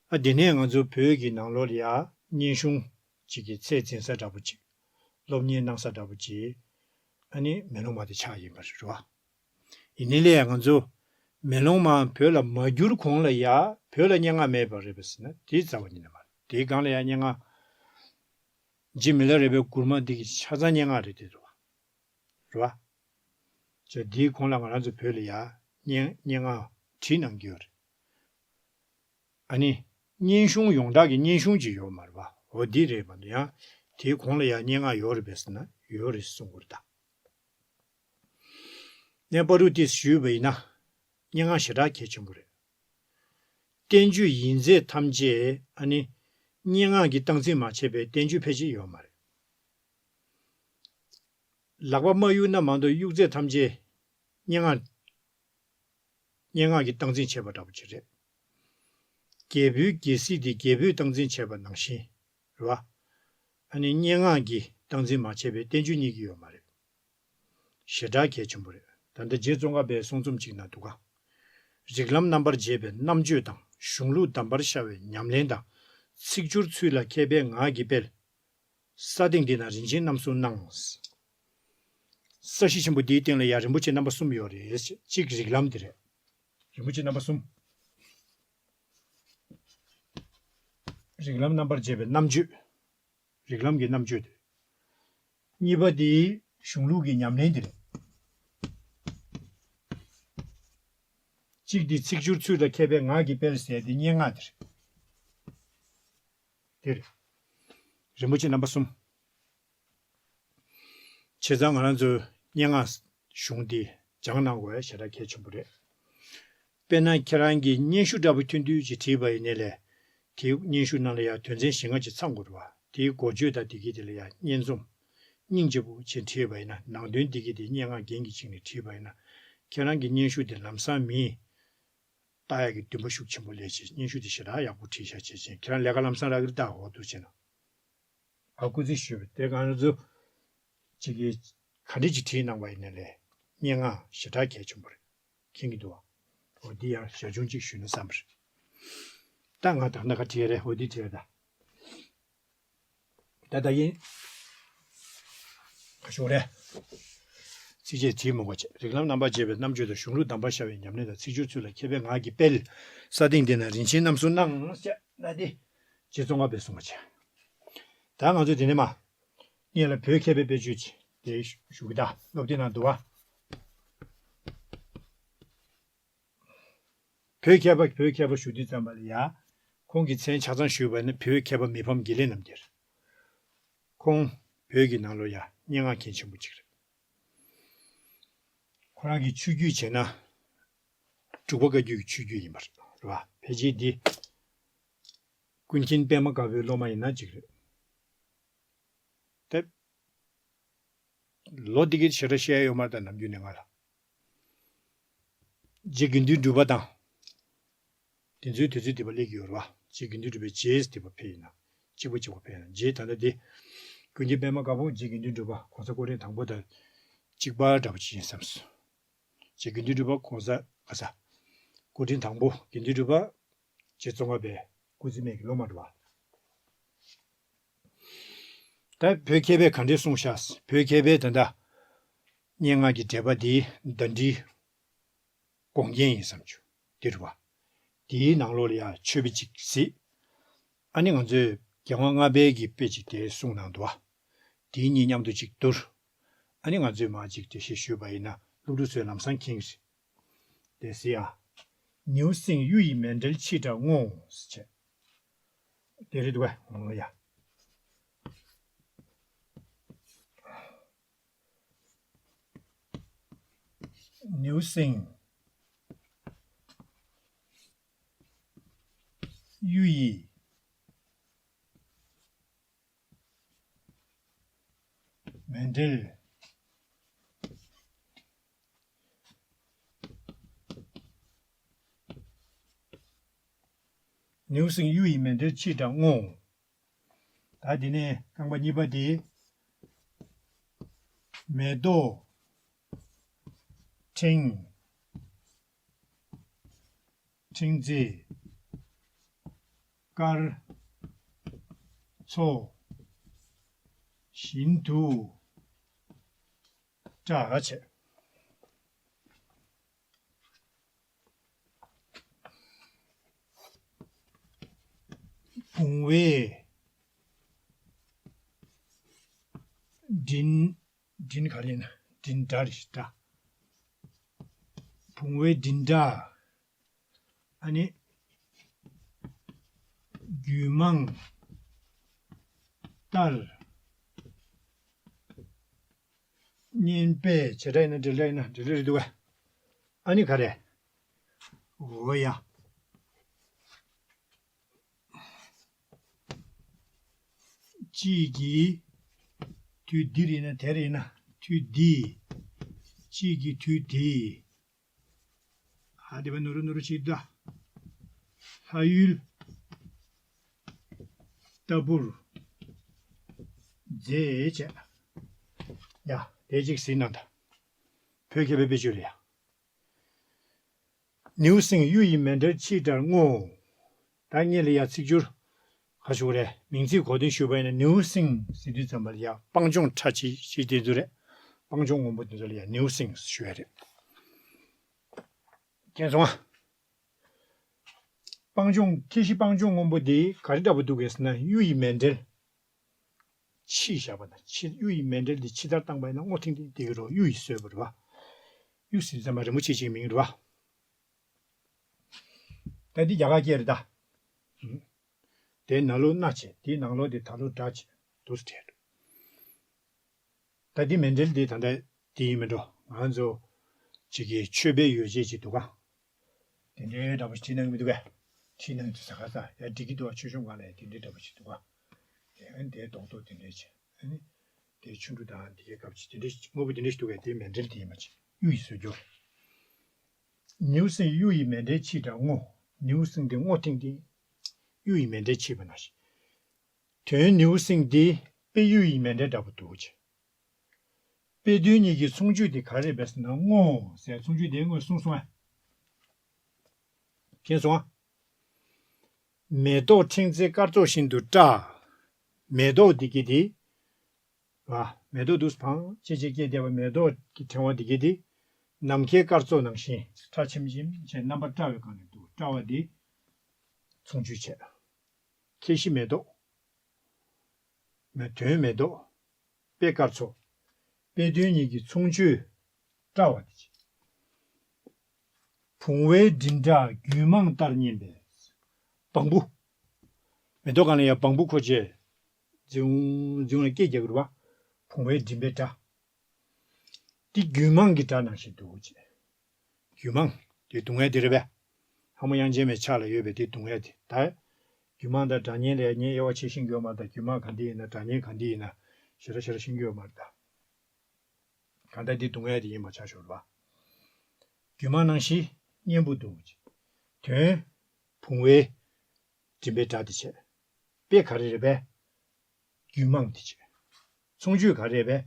ཨ་དེ་ནས་ང་ཚོ་བོད་ཀྱི་ནང་ལོགས་ལ་ཡ་སྙན་གཞུང་གཅིག་གི་ཚད་འཛིན་ས་འདྲ་པོ་གཅིག་སློབ་གཉེར་གནང་ས་འདྲ་པོ་གཅིག་ཨ་ནི་མེ་ལོང་མ་དེ་ཆགས་ཡིན་པ་རེད་བ། ཡིན་ནའི་ལས་ང་ཚོ་མེ་ལོང་མ་བོད་ལ་མ་བསྒྱུར་གོང་ལ་ཡ་བོད་ལ་སྙན་ངག་མེད་པ་རེད་པས་ཟེར་ན་དེའི་རྩ་བ་ཉིད་ནས་མ་རེད། དེའི་སྒང་ལ་ཡ་སྙན་ངག་རྗེ་མི་ལ་རས་པའི་མགུར་མ་འདི་གི་ཆ་ཚང་སྙན་ངག་རེད་དེ་རེད་བ། རེད་བ། ཅེས་འདིའི་གོང་ལ་ང་རང་ཚོ་བོད་ལ་ཡ་སྙན་སྙན་ངག་བྲིས་གནང་གི་ཡོད་རེད། ཨ་ནི། སྙན་གཞུང་ཡོངས་གྲགས་ཀྱི་སྙན་གཞུང་ཅིག་ཡོད་མ་རེད་བ། འོ་འདི་རེད་མ་གཏོགས་ཡང་། དེའི་གོང་ལ་ཡང་སྙན་ངག་ཡོད་རེད་པས་ཟེར་ན་ཡོད་རེད་གསུང་གི་རེད་ད། ནས་པ་རུ་ཏིས་ཞུས་པ་ཡིན་ན། སྙན་ངག་ཞེ་དྲག་གལ་ཆེན་པོ་རེད། བསྟན་བཅོས་ཡིག་མཛོད་ཐམས་ཅད་ཨ་ནི། སྙན་ངག་གི་སྟངས་འཛིན་མ་བྱས་པའི་བསྟན་བཅོས་ཕལ་ཆེར་ཡོད་མ་རེད། ལག་པ་མ་གཡུག་ན་མ་གཏོགས་གཡུག་རྫས་ཐམས་ཅད་སྙན་ངག་སྙན་ངག་གིས་སྟངས་འཛིན་བྱས་པ་འདྲ་པོ་ཅིག་རེད། རྒྱལ་པོའི་རྒྱལ་སྲིད་དེ་རྒྱལ་པོས་སྟངས་འཛིན་བྱས་པ་ནང་བཞིན་རེད་བ། ཨ་ནི་སྙན་ངག་གིས་སྟངས་འཛིན་མ་བྱས་པའི་བསྟན་བཅོས་རྙེད་ཀྱི་ཡོད་མ་རེད། ཞེ་དྲག་གལ་ཆེན་པོ་རེད། ད་ལྟ་རྗེ་ཙོང་ཁ་པའི་གསུང་རྩོམ་ཅིག་ན་འདུག་ག་རིགས་ལམ་རྣམ་པར་འབྱེད་པའི་རྣམ་བརྗོད་དང་གཞུང་ལུགས་གདམས་པར་ཤར་བའི་ཉམས་ལེན་དང་། ཚིག་སྦྱོར་ཚུལ་ལ་མཁས་པའི་ངག་གི་དཔལ། ས་སྟེང་འདི་ན་རིན་ཆེན་རྣམ་གསུམ་སྣང་། ས་གཞི་ཆེན་པོ་འདིའི་སྟེང་ལ་ཡང་རིན་པོ་ཆེ་རྣམ་པ་གསུམ་ཡོད་རེད། གཅིག་རིགས་ལམ་འདི་རེད། རིན་པོ་ཆེ་རྣམ་པ་གསུམ། རིགས་ལམ་རྣམ་པར་འབྱེད་པའི་རྣམ་བརྗོད། རིགས་ལམ་གྱི་རྣམ་བརྗོད་དེ། གཉིས་པ་དེ་གཞུང་ལུགས་ཀྱི་ཉམས་ལེན་དེ་རེད། གཅིག་དེ་ཚིག་སྦྱོར་ཚུལ་དང་མཁས་པའི་ངག་གི་དཔལ་ཟེར་དེ་སྙན་ངག་དེ་རེད། དེ་རེད། རིན་པོ་ཆེ་རྣམ་པ་གསུམ། བྱས་ཙང་ང་རང་ཚོའི་སྙན་ངག་གཞུང་འདི་སྦྱང་གནང་དགོས་ཞེ་དྲག་གལ་ཆེན་པོ་རེད། དཔེར་ན་ཁྱེད་རང་གིས་སྙན་ཞུ་འདྲ་པོ་ཐུང་ཐུང་ཅིག་བྲིས་པ་ཡིན་ནའི་ལས། དེའི་སྙན་ཞུ་ནང་ལ་ཡང་དོན་ཚན་བཞི་ལྔ་ཅིག་ཚང་དགོས་རེད་བ། དེའི་འགོ་བརྗོད་དང་དེ་གི་དེ་ལ་ཡང་སྙན་རྩོམ། སྙིང་རྗེ་པོ་ཅིག་བྲིས་པ་ཡིན་ན་ནང་དོན་དེ་གི་དེ་སྙན་ངག་རྒྱན་གྱི་ཅིག་ནས་བྲིས་པ་ཡིན་ན། ཁྱེད་རང་གི་སྙན་ཞུ་དེ་ལམ་སང་མིས་ལྟ་ཡག་གི་འདུན་པ་ཤུགས་ཆེན་པོ་སླེབས་བྱས་སྙན་ཞུ་དེ་ཞེ་དྲག་ཡག་པོ་བྲིས་ཤག་བྱས་བྱས་ཁྱེད་རང་ལས་ཀ་ལམ་སང་རག་གི་རེད་ད། འོ་འདུག་བྱས་ན། ཨ་སྐུ་རྩིས་ཞུས་པ་དེ་གང་རེད་ཚོ། ཅིག་གིས་ག་འདྲ་ཅིག་བྲིས་གནང་བ་ཡིན་ན་ལས། སྙན་ངག་ཞེ་དྲག་གལ་ཆེན་པོ་རེད། མཁྱེན་གྱི་འདུག་བ། འོ་འདི་ཡང་ཞར་བྱུང་ཅིག་ཞུས་ན་བསམ་པ་རེད། ད་ང་ད་ན་ག་བྲིས་རེད། འོ་འདི་བྲིས་རེད་ད། ད་ད་ཡིན། ག་ཞོག་རེད། ཚིགས་བཅད་བྲིས་མི་དགོས་བྱས། རིགས་ལམ་རྣམ་པར་འབྱེད་པའི་རྣམ་བརྗོད་དང་། གཞུང་ལུགས་གདམས་པར་ཤར་བའི་ཉམས་ལེན་དང་། ཚིག་སྦྱོར་ཚུལ་ལ་མཁས་པའི་ངག་གི་དཔལ། ས་སྟེང་འདི་ན་རིན་ཆེན་རྣམ་གསུམ་སྣང་། ཟེར་ན་འདི། རྗེ་ཙོང་ཁ་པས་གསུངས་པ་བྱས། ད་ང་ཚོས་དེ་ནས་མ། སྔོན་ལ་བོད་མཁས་པའི་དཔེ་བརྗོད་ཅིག་དེ་ཞུ་གི་ད། སློབ་དེབ་ནང་འདུག་བ། བོད་མཁས་པ་བོད་མཁས་པ་ཞུ་དུས་ཙམ་པ་ལ་ཡ། ཁོང་གི་མཚན་ཆ་ཚང་ཞུས་པ་ནི་བོད་མཁས་པ་མི་ཕམ་དགེ་ལེགས་རྣམ་རྒྱལ། ཁོང་བོད་ཀྱི་ནང་ལོགས་ཡ་སྙན་ངག་མཁན་ཆེན་པོ་གཅིག་རེད། ཁོ་རང་གི་ཆོས་བརྒྱུད་བྱས་ན། འབྲུག་པ་བཀའ་བརྒྱུད་ཀྱི་ཆོས་བརྒྱུད་ཡིན་པ་རེད་བ། ཕལ་ཆེར་འདི་ཀུན་མཁྱེན་པདྨ་དཀར་པོའི་སློབ་མ་ཡིན་ན་གཅིག་རེད། དེ། ལོ་འདི་གི་ཞེ་དྲག་བཤད་ཡ་ཡོད་མ་རེད་ད། ནམ་རྒྱུན་ནས་ང་ལ། རྗེ་དགེ་འདུན་གྲུབ་པ་དང་། དེ་ཚོའི་དུས་ཚོད་དེ་པ་སླེབས་ཀྱི་ཡོད་རེད་བ། རྗེ་དགེ་འདུན་གྲུབ་པའི་རྗེས་དེ་པ་ཕེབས་ཡིན་ན། གཅིག་པ་གཅིག་པ་ཕེབས་ཡིན་ན། རྗེས་ད་ལྟ་དེ། ཀུན་མཁྱེན་པདྨ་དཀར་པོ་རྗེ་དགེ་འདུན་གྲུབ་པ་གོང་ས་སྐུ་ཕྲེང་དང་པོ་དང་གཅིག་པ་འདྲ་པོ་ཅིག་ཡིན་བསམས་སོང་། རྗེ་དགེ་འདུན་གྲུབ་པ་གོང་ས་ག་ས། སྐུ་ཕྲེང་དང་པོ་དགེ་འདུན་གྲུབ་པ། རྗེ་ཙོང་ཁ་པའི་སྐུ་ཚེ་སྨད་ཀྱི་སློབ་མ་འདྲ་བ། ད་བོད་མཁས་པས་ག་འདྲས་གསུངས་ཤག་བོད་མཁས་པས་ད་ལྟ་སྙན་ངག་གི་འགྲེལ་པ་འདིའི་ཟླ་སྒྲིལ་དགོངས་རྒྱན་ཡིན་བསམ་རྒྱུ་འདི་རེད་བ། དེའི་ནང་ལོགས་ལ་ཡང་མཆོད་པ་ཅིག་གཟིགས། ཨ་ནི་ང་ཚོས་རྒྱལ་དབང་ལྔ་པའི་གི་དཔེ་ཅིག་དེ་གསུངས་གནང་འདུག་བ། དེ་གཉིས་མཉམ་དུ་ཅིག་བསྡུར། ཨ་ནི་ང་ཚོས་མར་ཅིག་འགྲེལ་བཤད་ཞུས་པ་ཡིན་ན་སློབ་ཕྲུག་ཚོས་ལམ་སང་མཁྱེན་གྱི་རེད། དེ་གཟིགས་ཨ། ནེའུ་གསིང་གཡུ་ཡི་མཎྜལ་ཕྱི་དགྲར་བསྔོ་ཟེར་བྱས། དེ་རེད་འདུག་ག་འོ་ཡ། ནེའུ་གསིང་གཡུ་ཡི་མཎྜལ། ནེའུ་གསིང་གཡུ་ཡི་མཎྜལ་ཕྱི་དགྲར་བསྔོ། ད་དེ་ནས་རྐང་པ་གཉིས་པ་དེ། མེ་ཏོག་ཕྲེང་ཕྲེང་རྩེ་དཀར་མཚོ་བཞིན་དུ་བཀྲ་བྱས། བུང་བའི་མགྲིན། མགྲིན་ག་རེ་ཡིན་ན་མགྲིན་སྒྲ་རེད་ཤག་སྒྲ། བུང་བའི་མགྲིན་སྒྲ། ཨ་ནི། རྒྱུད་མང་ལྟར། བསྙེན་པས་བྱེ་བྲག་ཡིན་ན་འབྲེལ་སྒྲ་ཡིན་ན་འབྲེལ་སྒྲ་རེད་འདུག་ག་ཨ་ནི་ག་རེ། འོ་ཡ། གཅིག་གིས་དུས་འདིར་ཡིན་ན་དེར་ཡིན་ན་དུས་འདི། གཅིག་གིས་དུས་འདི། ཨ་དེ་བ་ནོར་ནོར་ཅིག་ད། ལྷ་ཡུལ་ལྟ་བུར་མཛེས་བྱས། ཡ་དེ་གཅིག་ཟིན་ན་ད། བོད་མཁས་པའི་དཔེ་བརྗོད་རེད་ཡ། ནེའུ་གསིང་གཡུ་ཡི་མཎྜལ་ཕྱི་དགྲར་བསྔོ། ད་སྔོན་ལ་ཡ་ཚིག་སྦྱོར་ག་ཞུ་རེད། མིང་ཚིག་གོ་དོན་ཞུས་པ་ཡིན་ན་ནེའུ་གསིང་ཟེར་དུས་ཙམ་པ་ལ་ཡ་སྤང་ལྗོངས་ཁྲ་ཆིལ་ཆིལ་དེ་ཚོ་རེད། སྤང་ལྗོངས་སྔོན་པོ་དེ་ཚོ་ལ་ཡ་ནེའུ་གསིང་ཞུ་ཡ་རེད། མཁྱེན་སོང་ང་། སྤང་ལྗོངས་ཁྱེད་ཤི་སྤང་ལྗོངས་སྔོན་པོ་དེ་ག་རེ་འདྲ་པོ་འདུག་གས་ཟེར་ན་གཡུ་ཡི་མཎྜལ། ཕྱི་བཞག་པ་ན་ཕྱི་གཡུ་ཡི་མཎྜལ་འདི་ཕྱི་ལྟར་བཏང་པ་ཡིན་ན་སྔོ་ཐིང་ཐིང་བསྡད་ཀྱི་རེད། གཡུ་ཡིས་བཟོས་པ་རེད་བ། གཡུ་ཟེར་ཙམ་པ་རིན་པོ་ཆེ་ཅིག་མིང་རེད་བ། ད་འདི་རྒྱ་གར་སྐད་རེད་ད། དེའི་ནང་ལོགས་སྣ་བྱས་དེའི་ནང་ལོགས་དེ་ད་ལོ་འདྲ་བྱས་དུ་བྲལ། ད་འདི་མཎྜལ་འདི་ད་ལྟ་འདི་ཡིན་མིན་འགྲོ། ང་ཚོ་ཅིག་གི་མཆོད་པའི་ཡོ་བྱད་ཅིག་འདུག་ག་དེ་འདྲའི་འདྲ་པོ་ཞིག་བྲིས་གནང་གི་མི་འདུག་གས། བྲིས་གནང་དུས་ས་ཁ་ས་ཡ་འགྲིག་གི་འདུག་ག་ཆོས་སྐྱོང་སྒང་ལ་ཡ་དེ་འདྲའི་འདྲ་པོ་ཞིག་འདུག་ག་དེ་ཨ་ནི་དེའི་རྡོག་རྡོག་དེ་འདྲའི་བྱས་ཨ་ནི་དེའི་ཆུ་འབྲུ་དང་དེའི་སྐབས་ཅིག་དེ་འདྲའི་དངོས་པོ་དེ་འདྲའི་ཞིག་འདུག་གས། དེའི་མཎྜལ་དེ་ཡིན་པ་ཅིག་གཡུ་ཡིས་བཟོས་རྒྱུ། ནེའུ་གསིང་གཡུ་ཡི་མཎྜལ་ཕྱི་དགྲར་བསྔོ། ནེའུ་གསིང་དེ་སྔོ་ཐིང་ཐིང་། གཡུ་ཡི་མཎྜལ་ཕྱིས་པ་ནང་བཞིན། དོན་ནེའུ་གསིང་འདི་དཔེ་གཡུ་ཡི་མཎྜལ་འདྲ་པོ་འདུག་ཅེས། དཔེ་དོན་གཉིས་ཀྱི་མཚུངས་ཆོས་དེ་ག་རེ་རེད་པས་ཟེར་ན་བསྔོ་ཟེར་མཚུངས་ཆོས་དེ་སྔོན་གསུངས་སོང་ཨ། མཁྱེན་སོང་ཨ། མེ་ཏོག་ཕྲེང་རྩེ་སྐར་ཚོགས་བཞིན་དུ་བཀྲ། མེ་ཏོག་འདི་གི་དེ། བ། མེ་ཏོག་འདུག་སེ་བང་ཆེ་ཆེ་སྐྱེས་བསྡད་པ་མེ་ཏོག་གི་ཕྲེང་བ་འདི་གི་དེ། ནམ་མཁའི་སྐར་ཚོགས་ནང་བཞིན་ཁྲ་ཆེམ་ཆེམ་བྱས་རྣམ་པ་བཀྲ་བའི་སྒང་ནས་འདུག་བཀྲ་བ་འདི་མཚུངས་ཆོས་བྱས། ཁྱེད་ཤི་མེ་ཏོག་མེ་དོན་མེ་ཏོག་དཔེ་སྐར་ཚོགས། དཔེ་དོན་གཉིས་ཀྱི་མཚུངས་ཆོས་བཀྲ་བ་དེ་ཅི། བུང་བའི་མགྲིན་སྒྲ་རྒྱུད་མངས་ལྟར་སྙན་པས། བང་བུ། མེ་ཏོག་སྒང་ལ་ཡ་བང་བུ་འཁོར་བྱས། རྫིང་རྫིང་ལ་སྐད་རྒྱག་གི་རེད་པ། བུང་བའི་མགྲིན་པའི་སྒྲ། འདི་རྒྱུད་མངས་ཀྱི་སྒྲ་ནང་བཞིན་འདུག་ཅེས། རྒྱུད་མངས་དེ་རྡུང་ཡས་དེ་རེད་པས། ལྷ་མོ་དབྱངས་ཅན་མའི་ཕྱག་ལ་ཡོད་པའི་དེ་རྡུང་ཡས་དེ་ད། རྒྱུད་མངས་དང་སྒྲ་སྙན་ལ་ཡ་ངས་དབྱེ་བ་ཕྱེ་ཤེས་ཀྱི་ཡོད་མ་རེད་ད། རྒྱུད་མངས་ག་འདི་ཡིན་ན་སྒྲ་སྙན་ག་འདི་ཡིན་ན་ཞེ་དྲག་ཞེ་དྲག་ཤེས་ཀྱི་ཡོད་མ་རེད་ད། གང་ལྟར་འདི་རྡུང་ཡས་དེ་ཡིན་པ་ཆ་བཞག་རེད་པ། རྒྱུད་མངས་ནང་བཞིན་སྙན་པོ་འདུག་ཅེས། དོན། བུང་བའི་མགྲིན་པའི་སྒྲ་དེ་བྱས། དཔེ་ག་རེ་རེད་པས། རྒྱུད་མངས་དེ་བྱས། མཚུངས་ཆོས་ག་རེ་རེད་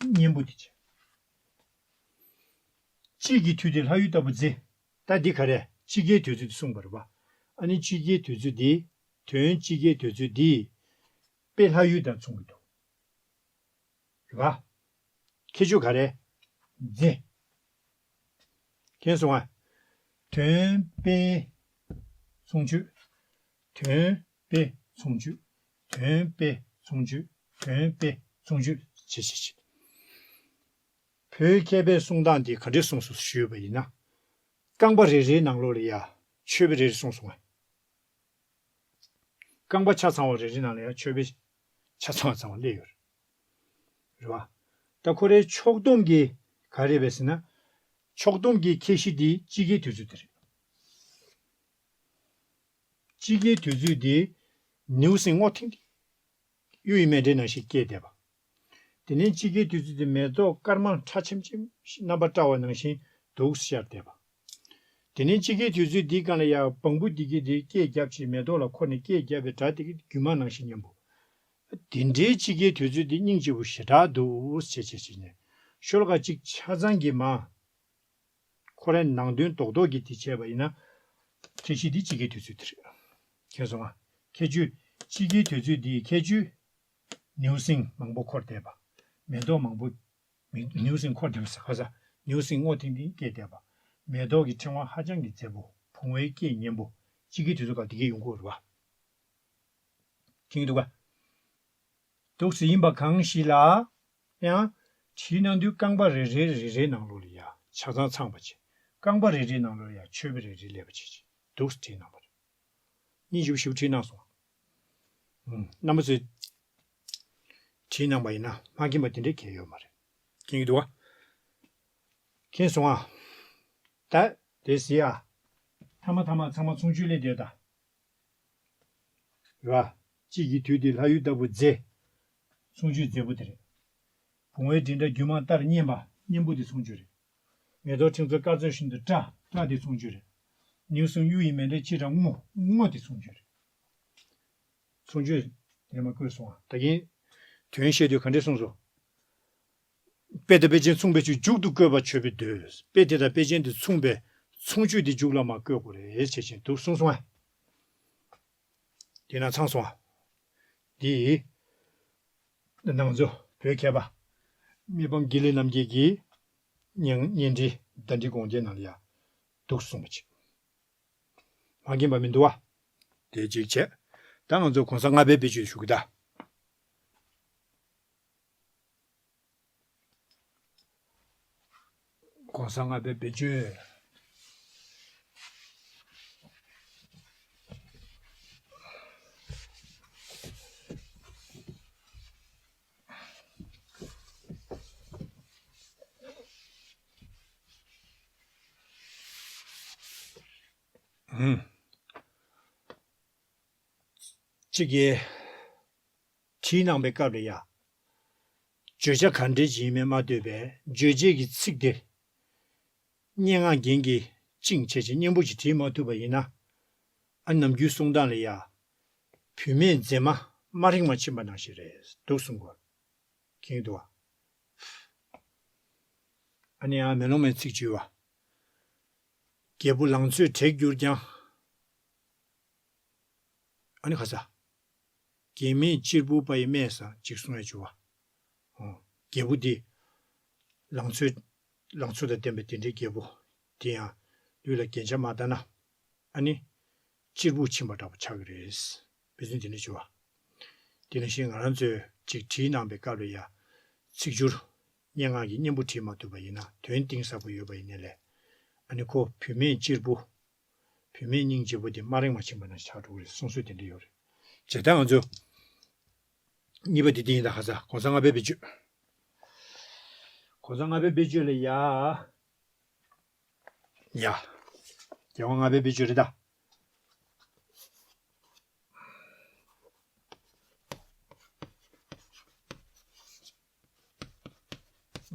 པས། སྙན་པོ་དེ་བྱས། དཔྱིད་ཀྱི་དུས་འདི་ལྷ་ཡུལ་ལྟ་བུ་མཛེས། ད་འདི་ག་རེ་དཔྱིད་ཀའི་དུས་ཚོད་དེ་གསུངས་པ་རེད་པ། ཨ་ནི་དཔྱིད་ཀའི་དུས་ཚོད་འདི། དོན་དཔྱིད་ཀའི་དུས་ཚོད་འདི། དཔེ་ལྷ་ཡུལ་དང་མཚུངས་ཀྱི་འདུག་རེད་པ། ཁྱད་ཆོས་ག་རེ། མཛེས། མཁྱེན་སོང་ང་། དོན་དཔེ། མཚུངས་ཆོས། དོན་དཔེ་མཚུངས་ཆོས། དོན་དཔེ་མཚུངས་ཆོས། དོན་དཔེ་མཚུངས་ཆོས་བྱེད་བྱེད་བྱེད། བོད་མཁས་པའི་གསུང་སྟངས་འདི་ག་འདྲས་གསུངས་སོང་ཞུས་པ་ཡིན་ན། རྐང་པ་རེ་རེའི་ནང་ལོགས་ལ་ཡ་མཆོད་པ་རེ་རེ་གསུངས་སོང་ང་། རྐང་པ་ཆ་ཚང་བ་རེ་རེ་ནང་ལ་ཡང་མཆོད་པའི་ཆ་ཚང་བ་ཚང་བ་སླེབས་ཡོད་རེད། རེད་པ། ད་ཁོ་རའི་ཕྱོགས་བསྡོམས་ཀྱི་ག་རེ་རེད་པས་ཟེར་ན། ཕྱོགས་བསྡོམས་ཀྱི་ཁྱད་གཞི་འདི་དཔྱིད་ཀའི་དུས་ཚོད་དེ་རེད། དཔྱིད་ཀའི་དུས་ཚོད་འདི་ནེའུ་གསིང་སྔོ་ཐིང་ཐིང་གཡུ་ཡི་མཎྜལ་ནང་བཞིན་སྐྱེས་བསྡད་པ། དེ་ནས་དཔྱིད་ཀའི་དུས་ཚོད་དེ་མེ་ཏོག་དཀར་དམར་ཁྲ་ཆེམ་ཆེམ་ཞིག་རྣམ་པ་བཀྲ་བ་ནང་བཞིན་འདུག་ཤར་བསྡད་པ། དེ་ནས་དཔྱིད་ཀའི་དུས་ཚོད་འདིའི་སྒང་ལ་ཡང་བང་བུ་འདི་གིས་དེ་སྐད་བརྒྱབ་ཅིང་མེ་ཏོག་ལ་འཁོར་ནས་སྐད་བརྒྱབ་པའི་སྒྲ་དེ་གིས་རྒྱུད་མངས་ནང་བཞིན་སྙན་པོ། དེ་འདྲའི་དཔྱིད་ཀའི་དུས་ཚོད་འདི་སྙིང་རྗེ་པོ་ཞེ་དྲག་འདུག་ཅེས་བྱས་བྱས་ནས་ཤོ་ལོ་ཀ་གཅིག་ཆ་ཚང་གི་མ། ཁོ་རའི་ནང་དོན་རྡོག་རྡོག་གིས་དེ་བྱས་པ་ཡིན་ན། ཁྱད་གཞི་འདི་དཔྱིད་ཀའི་དུས་ཚོད་དེ་རེད། མཁྱེན་སོང་ང་། ཁྱད་ཆོས། དཔྱིད་ཀའི་དུས་ཚོད་འདིའི་ཁྱད་ཆོས། ནེའུ་གསིང་མང་པོ་འཁོར་བསྡད་པ། མེ་ཏོག་མང་པོ། མེ་ནེའུ་གསིང་འཁོར་བསྡད་པ་ཟེར་ག་ས། ནེའུ་གསིང་སྔོ་ཐིང་ཐིང་སྐྱེས་བསྡད་པ། མེ་ཏོག་གི་ཕྲེང་བ་ཧ་ཅང་གི་མཛེས་པོ། བུང་བའི་སྐད་སྙན་པོ། དཔྱིད་ཀའི་དུས་ཚོད་སྐབས་དེ་གས་ཡོང་གི་ཡོད་རེད་པ། མཁྱེན་གྱི་འདུག་ག་འདུག་སེ་ཡིན་པ་གང་ཞིག་ལ། ཡང་། བྲིས་གནང་དུས་རྐང་པ་རེ་རེ་རེ་རེའི་ནང་ལོགས་ལ་ཡ་ཆ་ཚང་ཚང་བ་བྱས། རྐང་པ་རེ་རེའི་ནང་ལོགས་ལ་ཡ་མཆོད་པ་རེ་རེ་སླེབས་པ་བྱས་བྱས་འདུག་སེ་བྲིས་གནང་བ་རེད། སྙིང་རྗེ་པོ་ཞེ་པོ་བྲིས་གནང་སོང་། ཨུམ། རྣམ་པ་ཚོས་བྲིས་གནང་བ་ཡིན་ན་མ་མཁྱེན་པ་དེ་འདྲའི་གལ་ཡོད་མ་རེད། མཁྱེན་གྱི་འདུག་ག་མཁྱེན་སོང་ཨ། ད་དེ་ཟེར་ཡ། ཐ་མ་ཐ་མ་ཚང་མ་མཚུངས་ཆོས་སླེབས་བསྡད་ད། རེད་པ། དཔྱིད་ཀྱི་དུས་འདི་ལྷ་ཡུལ་ལྟ་བུ་མཛེས། མཚུངས་ཆོས་མཛེས་པོ་དེ་རེད། བུང་བའི་མགྲིན་སྒྲ་རྒྱུད་མངས་ལྟར་སྙན་པ། སྙན་པོ་དེ་མཚུངས་ཆོས་རེད། མེ་ཏོག་ཕྲེང་ཚོགས་སྐར་ཚོགས་བཞིན་དུ་བཀྲ། བཀྲ་དེ་མཚུངས་ཆོས་རེད། ནེའུ་གསིང་གཡུ་ཡི་མཎྜལ་ཅི་འདྲ་སྔོ། སྔོ་དེ་མཚུངས་ཆོས་རེད། མཚུངས་ཆོས་དེ་མ་བཀོད་སོང་ང་། ད་གིན་དོན་བཤད་དུས་ག་འདྲས་གསུངས་སོང་། དཔེ་དང་དཔེ་ཅན་མཚུངས་པའི་ཆོས་མཇུག་ཏུ་བཀོད་པ་མཆོད་པའི་མདོས། དཔེ་དེ་དང་དཔེ་ཅན་དེ་མཚུངས་པའི་མཚུངས་ཆོས་དེ་མཇུག་ལ་མ་བཀོད་དགོས་རེད་བྱས་བྱས་འདུག་གསུངས་སོང་ཨ། དེ་ན་ཚང་སོང་ཨ། འདི། ང་ཚོ་བོད་མཁས་པ། མི་ཕམ་དགེ་ལེགས་རྣམ་རྒྱལ་གྱི་སྙན་སྙན་འགྲེལ་ཟླ་སྒྲིལ་དགོངས་རྒྱན་ནང་ལ་ཡ་འདུག་གསུངས་པ་ཅིག་མ་མཁྱེན་པ་མི་འདུག་བ། དེ་གཅིག་བྱས། ད་ང་ཚོ་གོང་ས་ལྔ་པའི་བེད་སྤྱོད་ཞུ་གི་ད། གོང་ས་ལྔ་པའི་བེད་སྤྱོད། ཨུམ། གཅིག་གིས་བྲིས་གནང་པའི་སྐབས་ལ་ཡ། བརྗོད་བྱ་ག་འདྲས་ཡིན་མིན་མ་ལྟོས་པའི་རྗོད་བྱེད་ཀྱི་ཚིག་དེ། སྙན་ངག་རྒྱན་གྱིས་བཅིངས་བྱས་བྱས་སྙན་པོ་ཞིག་བྲིས་མ་ཐུབ་པ་ཡིན་ན། ཨ་ནམ་རྒྱུན་གསུང་སྟངས་ལ་ཡ། བུད་མེད་མཛེས་མ་དམར་རིང་མ་ཕྱིན་པ་ནང་བཞིན་རེད་འདུག་གསུང་གོ། མཁྱེན་གྱི་འདུག་བ། ཨ་ནི་ཡང་མེ་ལོང་མའི་ཚིག་བརྗོད་པ། རྒྱལ་པོ་ལང་ཚོས་དྲེགས་གྱུར་ཀྱང་། ཨ་ནི་ཁ་ས། རྒྱན་མེད་གཅེར་བུ་པ་ཡི་སྨྲས་ས་ཅིག་གསུང་ཡ་བྱུང་བ། ཨོ། རྒྱལ་པོ་འདི། ལང་ཚོའི། ལང་ཚོ་དང་ལྡན་པའི་དེ་འདྲའི་རྒྱལ་པོ། དེ་ཡང་ལུས་ལ་རྒྱན་ཆ་མ་བཏགས་ན། ཨ་ནི། གཅེར་བུར་ཕྱིན་པ་འདྲ་པོ་ཆགས་ཀྱི་རེད། དཔེ་མཚོན་དེ་འདྲ་བྱུང་བ། དེ་ནང་བཞིན་ང་རང་ཚོས་ཅིག་བྲིས་གནང་པའི་སྐབས་ལ་ཡ། ཚིག་སྦྱོར། སྙན་ངག་གི་སྙན་པོ་བྲིས་མ་ཐུབ་པ་ཡིན་ན་དོན་གཏིང་ཟབ་པོ་ཡོད་པ་ཡིན་ནའི་ལས། ཨ་ནི་ཁོ་བུད་མེད་གཅེར་བུ། བུད་མེད་སྙིང་རྗེ་པོ་དེ་སྨྲ་རིང་མ་ཕྱིན་པ་ན་ཆགས་འགྲོ་གི་རེད་གསུང་སྲོལ་དེ་འདྲ་ཡོད་རེད། བྱས་ཙང་ང་ཚོ་གཉིས་པ་དེ་འདི་ཡིན་ད། ཁ་ས་གོང་ས་ལྔ་པའི་བེད་སྤྱོད། གོང་ས་ལྔ་པའི་བེད་སྤྱོད་ལ་ཡ། ཡ། རྒྱལ་དབང་ལྔ་པའི་བེད་སྤྱོད་རེད་ད།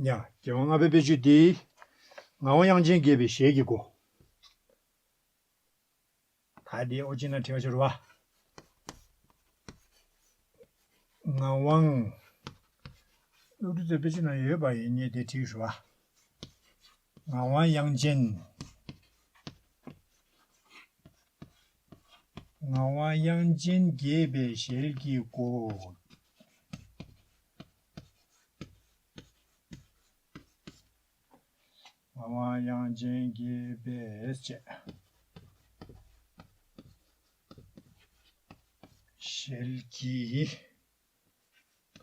ཡ། རྒྱལ་དབང་ལྔ་པའི་བེད་སྤྱོད་འདི། ངག་དབང་དབྱངས་ཅན་དགྱེས་པའི་ཞལ་གྱི་སྒོ། ད་འདི་ཨོ་ཅི་ན་བྲིས་པ་ཤོར་བ། ངག་དབང་། སློབ་ཕྲུག་ཚོའི་དཔེ་ཆ་ནང་ཡོད་པ་ཡིན་ངེས་དེ་བྲིས་ཤོར་བ། ངག་དབང་དབྱངས་ཅན། ངག་དབང་དབྱངས་ཅན་དགྱེས་པའི་ཞལ་གྱི་སྒོ། ངག་དབང་དབྱངས་ཅན་དགྱེས་པའི་ཞལ། ཞལ་གྱི།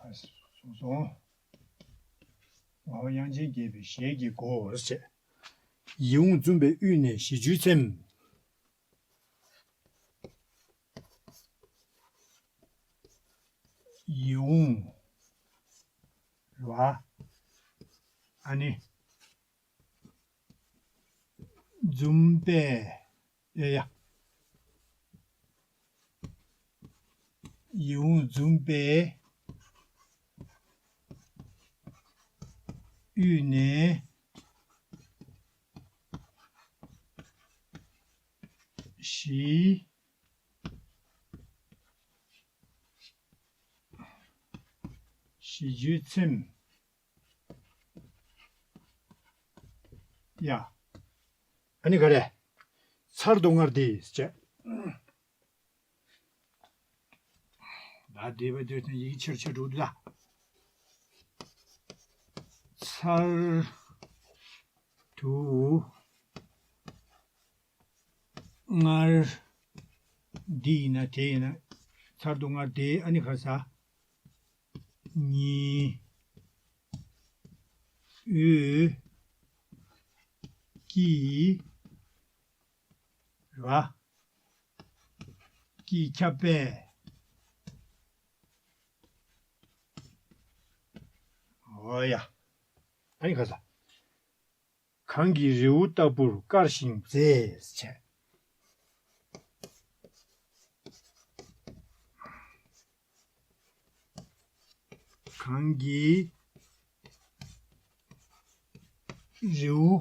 ཨ། སོང་སོང་། ངག་དབང་དབྱངས་ཅན་དགྱེས་པའི་ཞལ་གྱི་སྒོ་ཞེས། ཡིད་འོང་འཛུམ་པའི་དབུས་ནས་ཞི་རྒྱུའི་ཚེམས། ཡིད་འོང་། རེད་བ། ཨ་ནི། འཛུམ་པའི། ཡ་ཡ། ཡིད་འོང་འཛུམ་པའི་དབུས་ནས་ཞི། ཞི་རྒྱུའི་ཚེམས། ཡ། ཨ་ནི་ག་རེ། ཚར་དུ་དངར་ཏེ་ཟེར་བྱས། ད་འདི་བ་འདིར་ཡིག་ཆེར་ཆེར་འགྲོ་འདུག་ད། ཚར་དུ་དངར། འདི་ཡིན་ན་དེ་ཡིན་ན། ཚར་དུ་དངར་ཏེ། ཨ་ནི་ག་རེ་ཟ། ཉི་འོད་ཀྱིས། རེད་བ། ཀྱིས་ཁྱབ་པས། འོ་ཡ། ཨ་ནི་ག་རེ་ཟ། གངས་ཀྱི་རི་བོ་ལྟ་བུར་དཀར་ཞིང་མཛེས་བྱས། གངས་ཀྱི་རི་བོ་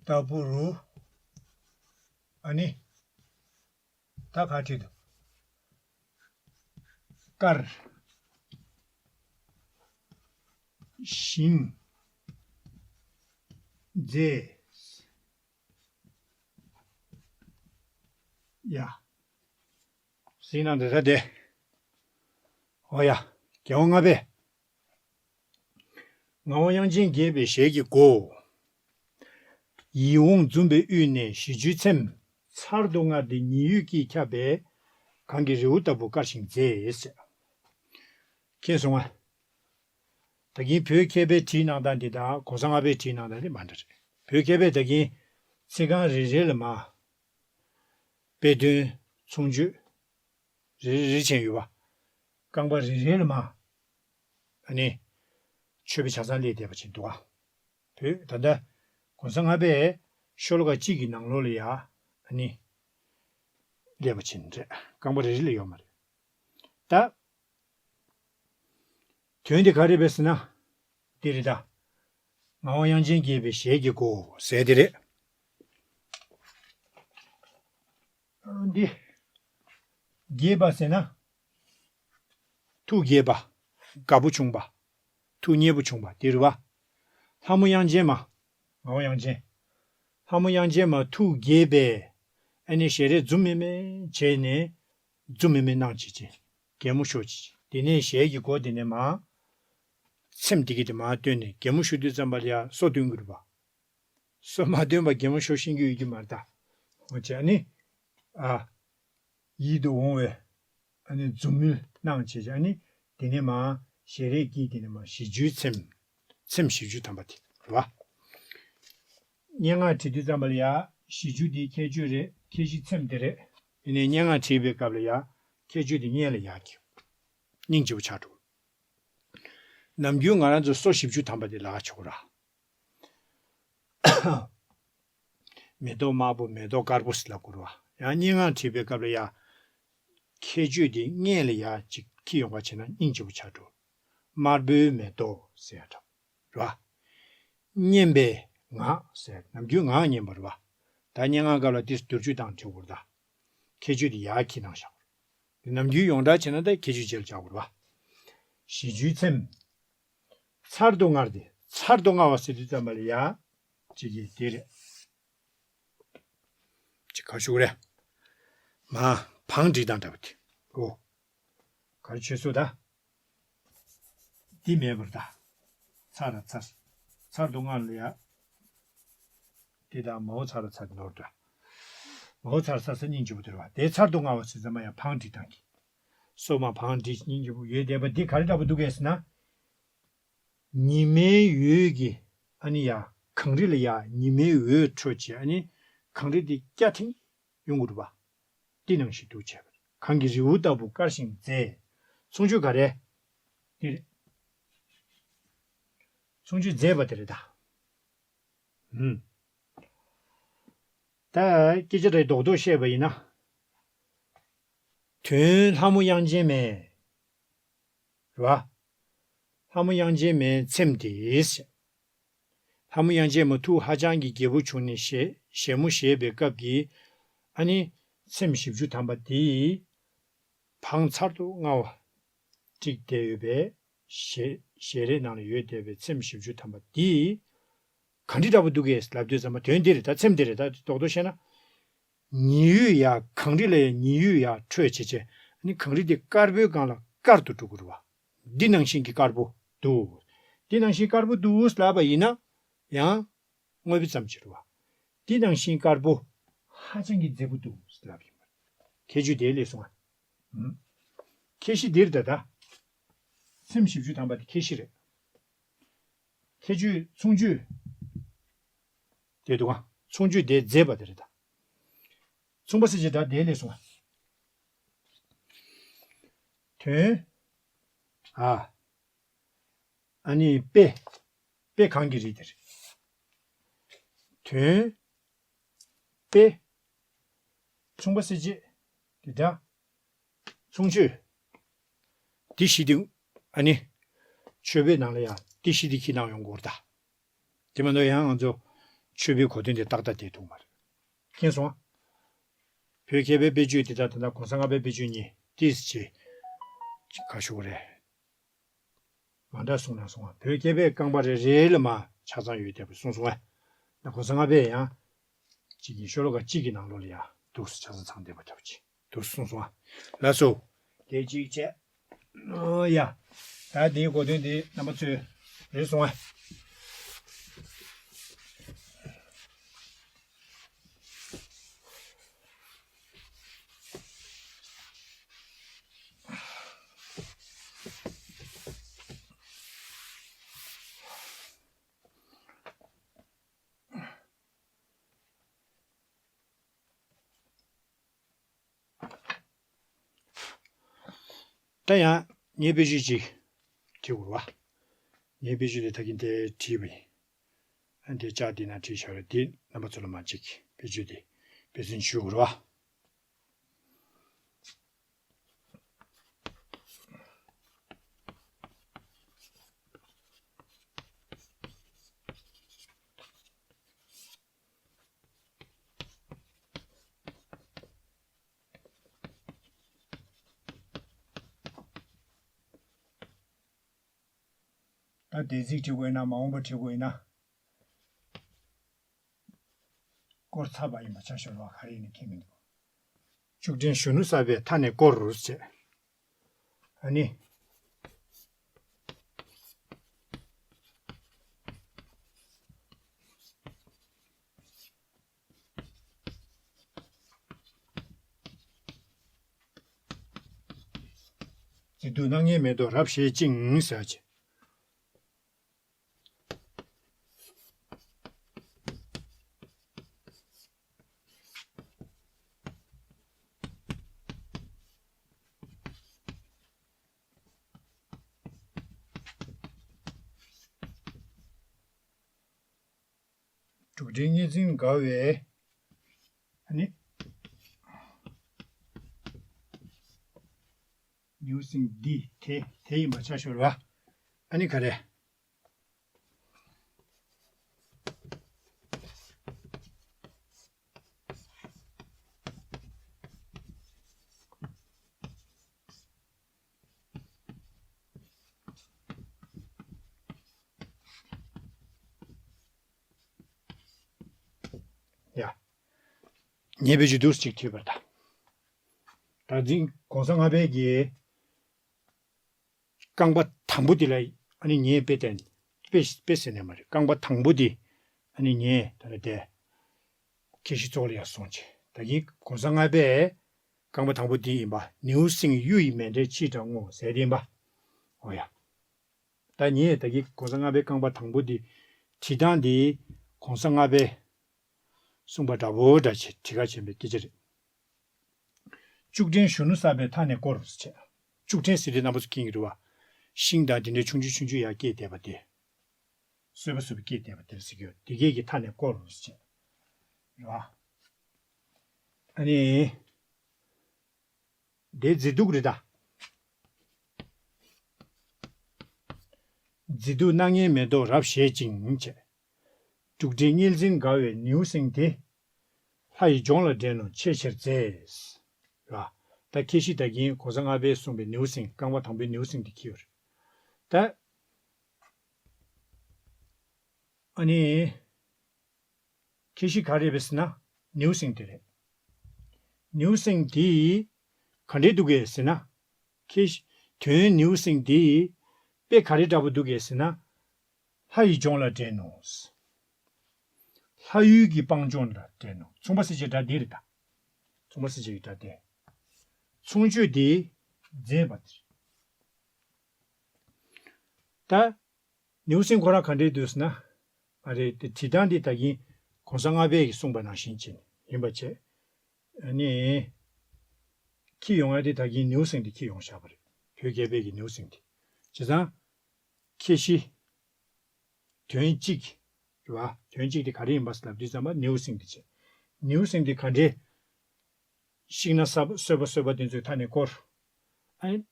ལྟ་བུ་རུ། ཨ་ནི། ད་ག་བྲིས་འདུག་དཀར་ཞིང་མཛེས། ཡ། སྲིད་ན་འདི་ས་དེ། ཨོ་ཡ། རྒྱལ་དབང་ལྔ་པས། ངག་དབང་དབྱངས་ཅན་དགྱེས་པའི་ཞལ་གྱི་སྒོ། ཡིད་འོང་འཛུམ་པའི་དབུས་ནས་ཞི་རྒྱུའི་ཚེམས། ཚར་དུ་དངར་ཏེ་ཉི་འོད་ཀྱིས་ཁྱབ་པའི། གངས་ཀྱི་རི་བོ་ལྟ་བུ་དཀར་ཞིང་མཛེས། མཁྱེན་སོང་ང་། ད་གིན་བོད་མཁས་པའི་བྲིས་གནང་སྟངས་འདི་དང་གོང་ས་ལྔ་པའི་བྲིས་གནང་སྟངས་འདི་མ་འདྲ་རེད། བོད་མཁས་པས་ད་གིན་ཚིག་རྐང་རེ་རེ་ལ་མ། དཔེ་དོན་མཚུངས་བརྗོད་རེ་རེ་རེ་བྱས་ཡོད་པ། རྐང་པ་རེ་རེ་ལ་མ། ཨ་ནི། མཆོད་པའི་ཆ་ཚང་སླེབས་བསྡད་པ་ཅིག་འདུག་ཨ། བོད་ད་ལྟ་གོང་ས་ལྔ་པས་ཤོ་ལོ་ཀ་གཅིག་གི་ནང་ལོགས་ལ་ཡ། ཨ་ནི། སླེབས་པ་ཅིག་རེད། རྐང་པ་རེ་རེ་ལ་ཡོད་མ་རེད། ད། དོན་དེ་ག་རེ་རེད་ཟེར་ན། འདི་རེད་ད། ངག་དབང་དབྱངས་ཅན་དགྱེས་པའི་ཞལ་གྱི་སྒོ་ཟེར་དེ་རེད། འདི། དགྱེས་པ་ཟེར་ན། ཐུགས་དགྱེས་པ། དགའ་པོ་བྱུང་བ། ཐུགས་མཉེས་པོ་བྱུང་བ་དེ་རེད་བ། ལྷ་མོ་དབྱངས་ཅན་མ། ངག་དབང་དབྱངས་ཅན། ལྷ་མོ་དབྱངས་ཅན་མ་ཐུགས་དགྱེས་པས། ཨ་ནི་ཞལ་རས་འཛུམ་མེ་མེ་བྱས་ནས། འཛུམ་མེ་མེ་གནང་བྱས་ཅིང་། གད་མོ་ཤོར་བྱས་ཅིང་། དེ་ནས་ཞལ་གྱི་སྒོ་དེ་ནས་མར། ཚེམས་དེ་གི་དེ་མར་བཏོན་ནས་གད་མོ་ཤོར་དུས་ཙམ་པ་ལ་ཡ་སོ་བཏོན་དགོས་རེད་པ། སོ་མ་བཏོན་པ་གད་མོ་ཤོར་ཤེས་ཀྱི་ཡོད་ཀྱི་མ་རེད་ད། འོ་བྱས་ཨ་ནི། ཨ། ཡིད་དུ་འོང་བའི། ཨ་ནི་འཛུམ་དམུལ་གནང་བྱས་ཀྱི་ཨ་ནི། དེ་ནས་མར་ ཞལ་རས་ཀྱིས་དེ་ནི་མ་གཞི་རྒྱུའི་ཚེམས། ཚེམས་བཞི་བཅུ་ཐམ་པ་དེ་རེད་བ། སྙན་ངག་བྲིས་དུས་ཙམ་པ་ལ་ཡ། གཞི་རྒྱུ་དེ་ཁྱད་ཆོས་རེད། ཁྱད་གཞི་ཚེམས་དེ་རེད། ཡིན་ནའི་སྙན་ངག་བྲིས་པའི་སྐབས་ལ་ཡ། ཁྱད་ཆོས་དེ་སྙན་ལ་ཡ་གི། སྙིང་རྗེ་པོ་ཆགས་འགྲོ། ནམ་རྒྱུན་ང་རང་ཚོ་སོ་བཞི་བཅུ་ཐམ་པ་དེ་ལ་ཆོག་ར། མེ་ཏོག་དམར་པོ་མེ་ཏོག་དཀར་པོ་ཟེར་ལབ་དགོས་རེད་བ། ཡང་སྙན་ངག་བྲིས་པའི་སྐབས་ལ་ཡ། ཁྱད་ཆོས་དེ་སྙན་ལ་ཡ་གཅིག་འཁྱེར་ཡོང་བ་བྱས་ན་སྙིང་རྗེ་པོ་ཆགས་འགྲོ། དམར་པོའི་མེ་ཏོག་ཟེར་ཡ་འདྲ་རེད་བ། སྙན་པའི་ངག་ཟེར་ནམ་རྒྱུན་ངག་སྙན་པ་རེད་བ། ད་སྙན་ངག་སྐབས་ལ་ཏིས་བསྡུར་བཅུ་དང་བྲིས་དགོས་རེད་ད། ཁྱད་ཆོས་དེ་ཡ་འཁྱེར་གནང་བཞག་དགོས་རེད། ནམ་རྒྱུན་ཡོངས་གྲགས་བྱས་ན་ད་ཁྱད་ཆོས་རྗེས་ལ་བྱ་དགོས་རེད་བ། གཞི་རྒྱུའི་ཚེམས། ཚར་དུ་དངར་ཏེ་ཚར་དུ་དངར་བ་ཟེར་དུས་ཙམ་པ་ལ་ཡ། གཅིག་གིས་དེ་རེད། ཅིག་ག་ཞུ་རེད། མ། བང་སྒྲིག་དང་འདྲ་བ་དེ། ཨོ། ག་རེ་བྱེད་སྲོལ་ད། འདི་མེད་པར་ད། ཚར་ལ་ཚར། ཚར་དུ་དངར་ལ་ཡ། དེ་དང་མའོ་ཚར་ལ་ཚར་ནོར་འདྲ། མའོ་ཚར་ཚར་ས་སྙིང་རྗེ་པོ་དེ་རེད་བ། དེ་ཚར་དུ་དངར་བ་ཟེར་ཙམ་པ་ཡ་བང་སྒྲིག་དང་གི། སོ་མ་བང་སྒྲིག་སྙིང་རྗེ་པོ་ཡོད་བསྡད་པ་འདི་ག་རེ་འདྲ་པོ་འདུག་གས་ཟེར་ན། ཉི་མའི་འོད་ཀྱིས་ཨ་ནི་ཡ་གངས་རི་ལ་ཡ་ཉི་མའི་འོད་འཕྲོས་བྱས་ཨ་ནི་གངས་རི་དེ་སྐྱ་ཐིང་ཡོང་གི་འདུག་བ། འདི་ནང་བཞིན་འདུག་བྱས་པར་གངས་ཀྱི་རི་བོ་ལྟ་བུ་དཀར་ཞིང་མཛེས། མཚུངས་ཆོས་ག་རེ། འདི་རེད། མཚུངས་ཆོས་མཛེས་པ་དེ་རེད་ད། ཧུམ། ད་སྐད་ཆ་རེ་རྡོག་རྡོག་བཤད་པ་ཡིན་ན། དོན་ལྷ་མོ་དབྱངས་ཅན་མའི། རེད་བ། ལྷ་མོ་དབྱངས་ཅན་མའི་ཚེམས་དེ། ལྷ་མོ་དབྱངས་ཅན་མ་ཐུགས་ཧ་ཅང་གི་དགྱེས་པོ་བྱུང་ནས་ཞལ་ཞལ་མོ་བཞེས་པའི་སྐབས་ཀྱི་ཨ་ནི་ཚེམས་བཞི་བཅུ་ཐམ་པ་དེ་བང་ཚར་དུ་དངར་བ་བསྒྲིགས་བསྡད་ཡོད་པས་ཞལ་ཞལ་རས་ནང་ལ་ཡོད་བསྡད་པའི་ཚེམས་བཞི་བཅུ་ཐམ་པ་དེ་ག་འདྲ་འདྲ་པོ་འདུག་གས་ལབ་དུས་ཙམ་པ་དོན་འདི་རེད་ད། ཚེམས་འདི་རེད་ད། རྡོག་རྡོག་བཤད་ན། ཉི་འོད་ཡ་གངས་རི་ལ་ཡ་ཉི་འོད་ཡ་འཕྲོས་བྱས་བྱས་ཨ་ནི་གངས་རི་དེ་དཀར་པོའི་སྒང་ལ་དཀར་དུ་འགྲོ་གི་རེད་བ། འདི་ནང་བཞིན་གྱི་དཀར་པོ་འདུག་འདི་ནང་བཞིན་དཀར་པོ་འདུག་ལབ་པ་ཡིན་ན་ཡང་དངོས་པོ་ཙམ་ཅིག་རེད་བ། འདི་ནང་བཞིན་དཀར་པོ་ཧ་ཅང་གི་མཛེས་པོ་འདུག་ལབ་ཡིན་པ། ཁྱད་ཆོས་དེ་ལས་སོང་ང་། ཁྱད་གཞི་འདིར་ད་ལྟ་ཚེམས་བཞི་བཅུ་ཐམ་པ་དེ་ཁྱད་གཞི་རེད། ཁྱད་ཆོས་མཚུངས་ཆོས་དེ་འདུག་ག་མཚུངས་ཆོས་དེ་མཛེས་པ་དེ་རེད་ད། མཚུངས་པ་ཟེར་བྱེད་སྒྲ་དེ་ལས་སོང་ང་། དོན། ཨ། ཨ་ནི་དཔེ། དཔེ་གང་གི་རིགས་དེ་རེད། དོན། དཔེ། མཚུངས་པ་ཟེར་བྱེད། དེ་འདྲ། མཚུངས་ཆོས། འདི་བཞི་དེ་ཨ་ནི། མཆོད་པའི་ནང་ལ་ཡང་འདི་བཞི་དེ་ཁྱེར་གནང་ཡོང་དགོས་རེད་ད། དེ་མ་གཏོགས་ཡང་ང་ཚོ་མཆོད་པའི་གོ་དོན་དེ་ཏག་ཏག་དེ་ཐུག་མ་རེད། མཁྱེན་སོང་ཨ། བོད་མཁས་པའི་དཔེ་བརྗོད་དེ་དག་ད་ལྟ་གོང་ས་ལྔ་པའི་དཔེ་བརྗོད་གཉིས་ཏིས་ཅེ། ག་ཞུ་གི་རེད། མ་འདྲ་གསུངས་ན་སོང་ཨ། བོད་མཁས་པའི་རྐང་པ་རེ་རེ་ལ་མ་ཆ་ཚང་ཡོད་བསྡད་པ་གསུངས་སོང་ཨ། ད་གོང་ས་ལྔ་པས་ཡང་གཅིག་གི་ཤོ་ལོ་ཀ་གཅིག་གི་ནང་ལོགས་ལ་ཡང་འདུག་སེ་ཆ་ཚང་ཚང་བསྡད་པ་འདྲ་པོ་ཅིག་འདུག་སེ་གསུངས་སོང་ཨ། ལགས་སོ། དེ་གཅིག་བྱས། ཨོ་ཡ། ད་དེའི་གོ་དོན་དེ་རྣམ་པ་ཚོས་རེད་སོང་ཨ། ད་ཡང་ངས་དཔེ་བརྗོད་ཅིག་བྲིས་དགོས་རེད་བ། ངས་དཔེ་བརྗོད་དེ་ད་གིན་དེ་བྲིས་པ་ཡིན། ཨ་འདི་ལྕགས་འདི་ན་བྲིས་བཞག་རེད། འདི་རྣམ་པ་ཚོ་ལ་མ་གཅིག་དཔེ་བརྗོད་དེ་དཔེ་མཚོན་ཞུ་དགོས་རེད་བ། ད་འདས་ཚིག་བྲི་དགོས་ན་མ་འོངས་པ་བྲི་དགོས་ན། སྐོར་ཚར་བ་ཡིན་པ་ཆ་ཤོར་བ་ག་རེ་ཡིན་ན་ཁྱད་མི་འདུག་ཤུགས་ལྡན་གཞོན་ནུ་གསར་པའི་མཐའ་ནས་བསྐོར་བྱས། ཨ་ནི། མཛེས་སྡུག་སྣང་བརྙན་མེ་ཏོག་རབ་བཞད་ཅིང་ཟེར་བ་ཅིག་འབྲུག་སྒྲའི་གཉན་འཛིན་དགའ་བའི། ཨ་ནི། ནེའུ་གསིང་འདི་དེ་དེ་ཡིན་པ་ཆ་ཤོར་བ། ཨ་ནི་ག་རེ། ཡ། ཉེ་བའི་ཇུ་དུས་ཅིག་ཐུས་པར་ད། ད་འཛིན་གོང་ས་ལྔ་པའི་གི། རྐང་པ་དང་པོ་དེ་ལ་ཨ་ནི་ངས་དཔེ་བསྟན། དཔེ་དཔེ་ཟེར་ནས་མ་རེད། རྐང་པ་དང་པོ་དེ་ཨ་ནི་ངས་ད་ལྟ་དེ་ཁྱད་གཞི་ཚོགས་ལ་ཡར་སོང་བྱས། ད་གིན་གོང་ས་ལྔ་པས་རྐང་པ་དང་པོ་དེ་ཡིན་པ། ནེའུ་གསིང་གཡུ་ཡི་མཎྜལ་ཕྱིར་དྲངས་ངོ་ཟེར་དེ་ཡིན་པ། འོ་ཡ། ད་ངས་ད་གིན་གོང་ས་ལྔ་པའི་རྐང་པ་དང་པོ་དེ་བྲིས་སྟངས་དེ་གོང་ས་ལྔ་པས་གསུངས་པ་འདྲ་བོ་འདྲ་བྱས་བྲིས་ཁ་ཕྱིན་པའི་སྐད་ཆ་རེད། ལྕུག་ཕྲན་གཞོན་ནུ་བསགས་པའི་མཐའ་ནས་བསྐོར་ཟེར་བྱས། ལྕུག་ཕྲན་ཟེར་དུས་རྣམ་པ་ཚོ་མཁྱེན་གྱི་རེད་བ། ཤིང་དང་དེ་འདྲའི་ཆུང་ཆུང་ཆུང་ཆུང་ཡར་སྐྱེས་བསྡད་པ་དེ། སོས་པ་སོས་པ་སྐྱེས་བསྡད་པ་དེ་ཟེར་གྱི་ཡོད། དེ་གས་ཀྱི་མཐའ་ནས་བསྐོར་ཟེར་བྱས། རེད་བ། ཨ་ནི། དེ་མཛེས་སྡུག་རེད་ད། མཛེས་སྡུག་སྣང་བརྙན་མེ་ཏོག་རབ་བཞད་ཅིང་བྱས། འབྲུག་སྒྲའི་གཉན་འཛིན་དགའ་བའི་ནེའུ་གསིང་དེ། ལྷ་ཡི་ལྗོངས་ལ་འདྲེན་ནོ་ཆེས་ཆེར་མཛེས། ར། ད་ཁྱད་གཞི་ད་གིན་གོང་ས་ལྔ་པས་གསུངས་པའི་ནེའུ་གསིང་། རྐང་པ་དང་པོའི་ནེའུ་གསིང་དེ་འཁྱེར་ཡོད་རེད། ད། ཨ་ནི། ཁྱད་གཞི་ག་རེ་རེད་ཟེར་ན། ནེའུ་གསིང་དེ་རེད། ནེའུ་གསིང་དེ་ག་འདྲས་འདུག་གས་ཟེར་ན། ཁྱད་གཞི། དོན་ནེའུ་གསིང་དེ་དཔེ་ག་རེ་འདྲ་པོ་འདུག་གས་ཟེར་ན། ལྷ་ཡི་ལྗོངས་ལ་འདྲེན་ནོ། ལྷ་ཡུལ་གྱི་སྤང་ལྗོངས་ལ་འདྲེན་ནོ། མཚུངས་པ་གསལ་བྱེད་སྒྲ་འདི་རེད་ད། མཚུངས་པ་གསལ་བྱེད་ཀྱི་སྒྲ་དེ། མཚུངས་བརྗོད་འདི་མཛེས་པ་དེ་རེད། ད། ནེའུ་གསིང་ཁོ་རང་ག་འདྲས་འདུག་ཟེར་ན། ཨ་རེ་དེ་བྲིས་སྟངས་འདི་ད་གིན་གོང་ས་ལྔ་པས་ཀྱིས་གསུངས་པ་ནང་བཞིན་བྱས་ནས་ཡིན་པ་བྱས། ཨ་ནི། འཁྱེར་ཡོང་ཡ་དེ་ད་གིན་ནེའུ་གསིང་དེ་འཁྱེར་ཡོང་བཞག་པ་རེད། བོད་རྒྱལ་པོའི་གི་ནེའུ་གསིང་དེ། བྱས་ཙང་། ཁྱད་གཞི། དོན་གཅིག་རེད་བ། དོན་གཅིག་དེ་ག་རེ་ཡིན་པ་ལབ་དུས་ཙམ་པ་ནེའུ་གསིང་དེ་བྱས། ནེའུ་གསིང་དེ་ག་འདྲས། ཤིང་སྣ་སོས་པ་སོས་པ་དེ་ཚོའི་མཐའ་ནས་བསྐོར། ཨ་ནི།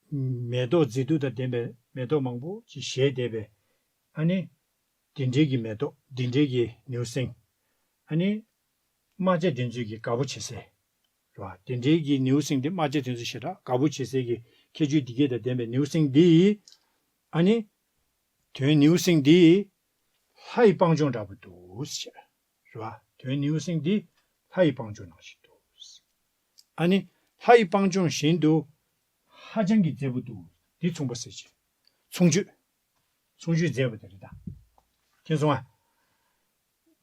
མེ་ཏོག་མཛེས་སྡུག་དང་ལྡན་པའི་མེ་ཏོག་མང་པོ་ཅིག་བཞད་བསྡད་པའི། ཨ་ནི། དེ་འདྲའི་གི་མེ་ཏོག་དེ་འདྲའི་གི་ནེའུ་གསིང་། ཨ་ནི། རྨ་བྱ་དེ་ཚོས་ཀྱི་དགའ་པོ་བྱེད་སའི། རེད་བ། དེ་འདྲའི་གི་ནེའུ་གསིང་དེ་རྨ་བྱ་དེ་ཚོ་ཞེ་དྲག་དགའ་པོ་བྱེད་སའི་གི་ཁྱད་ཆོས་འདི་གས་དང་ལྡན་པའི་ནེའུ་གསིང་འདི། ཨ་ནི། དོན་ནེའུ་གསིང་འདི། ལྷ་ཡི་སྤང་ལྗོངས་འདྲ་པོ་འདུག་ཟེར། རེད་བ། དོན་ནེའུ་གསིང་འདི། ལྷ་ཡི་སྤང་ལྗོངས་ནང་བཞིན་འདུག་ཨ་ནི། ལྷ་ཡི་སྤང་ལྗོངས་བཞིན་དུ། ཧ་ཅང་གི་མཛེས་པོ་འདུག་འདི་མཚུངས་པ་གསལ་བྱེད། མཚུངས་བརྗོད། མཚུངས་བརྗོད་མཛེས་པ་དེ་རེད་ད། མཁྱེན་སོང་ཨ།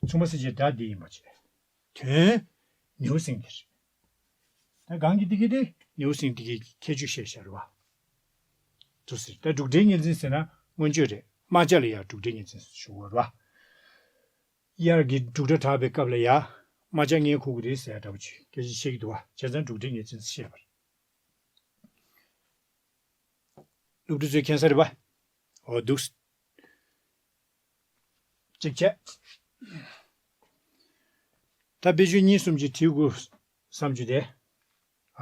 མཚུངས་པ་གསལ་བྱེད་སྒྲ་འདི་ཡིན་པ་བྱས། དོན། ནེའུ་གསིང་དེ་རེད། ད་གང་གི་འདི་གི་དེ་ནེའུ་གསིང་འདི་གི་ཁྱད་ཆོས་བཤད་བཞག་རེད་བ། འདུག་ཟེར། ད་འབྲུག་སྒྲའི་གཉན་འཛིན་ཟེར་ན་མངོན་བརྗོད་རེད། རྨ་བྱ་ལ་ཡང་འབྲུག་སྒྲའི་གཉན་འཛིན་ཞུ་དགོས་རེད་བ། དབྱར་གྱི་འབྲུག་སྒྲ་གྲགས་པའི་སྐབས་ལ་ཡང་རྨ་བྱ་མངལ་ཁུག་གི་རེད་ཟེར་ཡ་འདྲ་པོ་ཅིག་སྐད་ཆ་བཤད་ཀྱི་འདུག་བ། བྱས་ཙང་འབྲུག་སྒྲའི་གཉན་འཛིན་བཤད་པ་རེད། སློབ་ཕྲུག་ཚོས་མཁྱེན་ས་རེད་པ། འོ་འདུག་གཅིག་བྱས། ད་དཔེ་བརྗོད་གཉིས་གསུམ་ཅིག་བྲིས་དགོས་བསམ་རྒྱུ་དེ།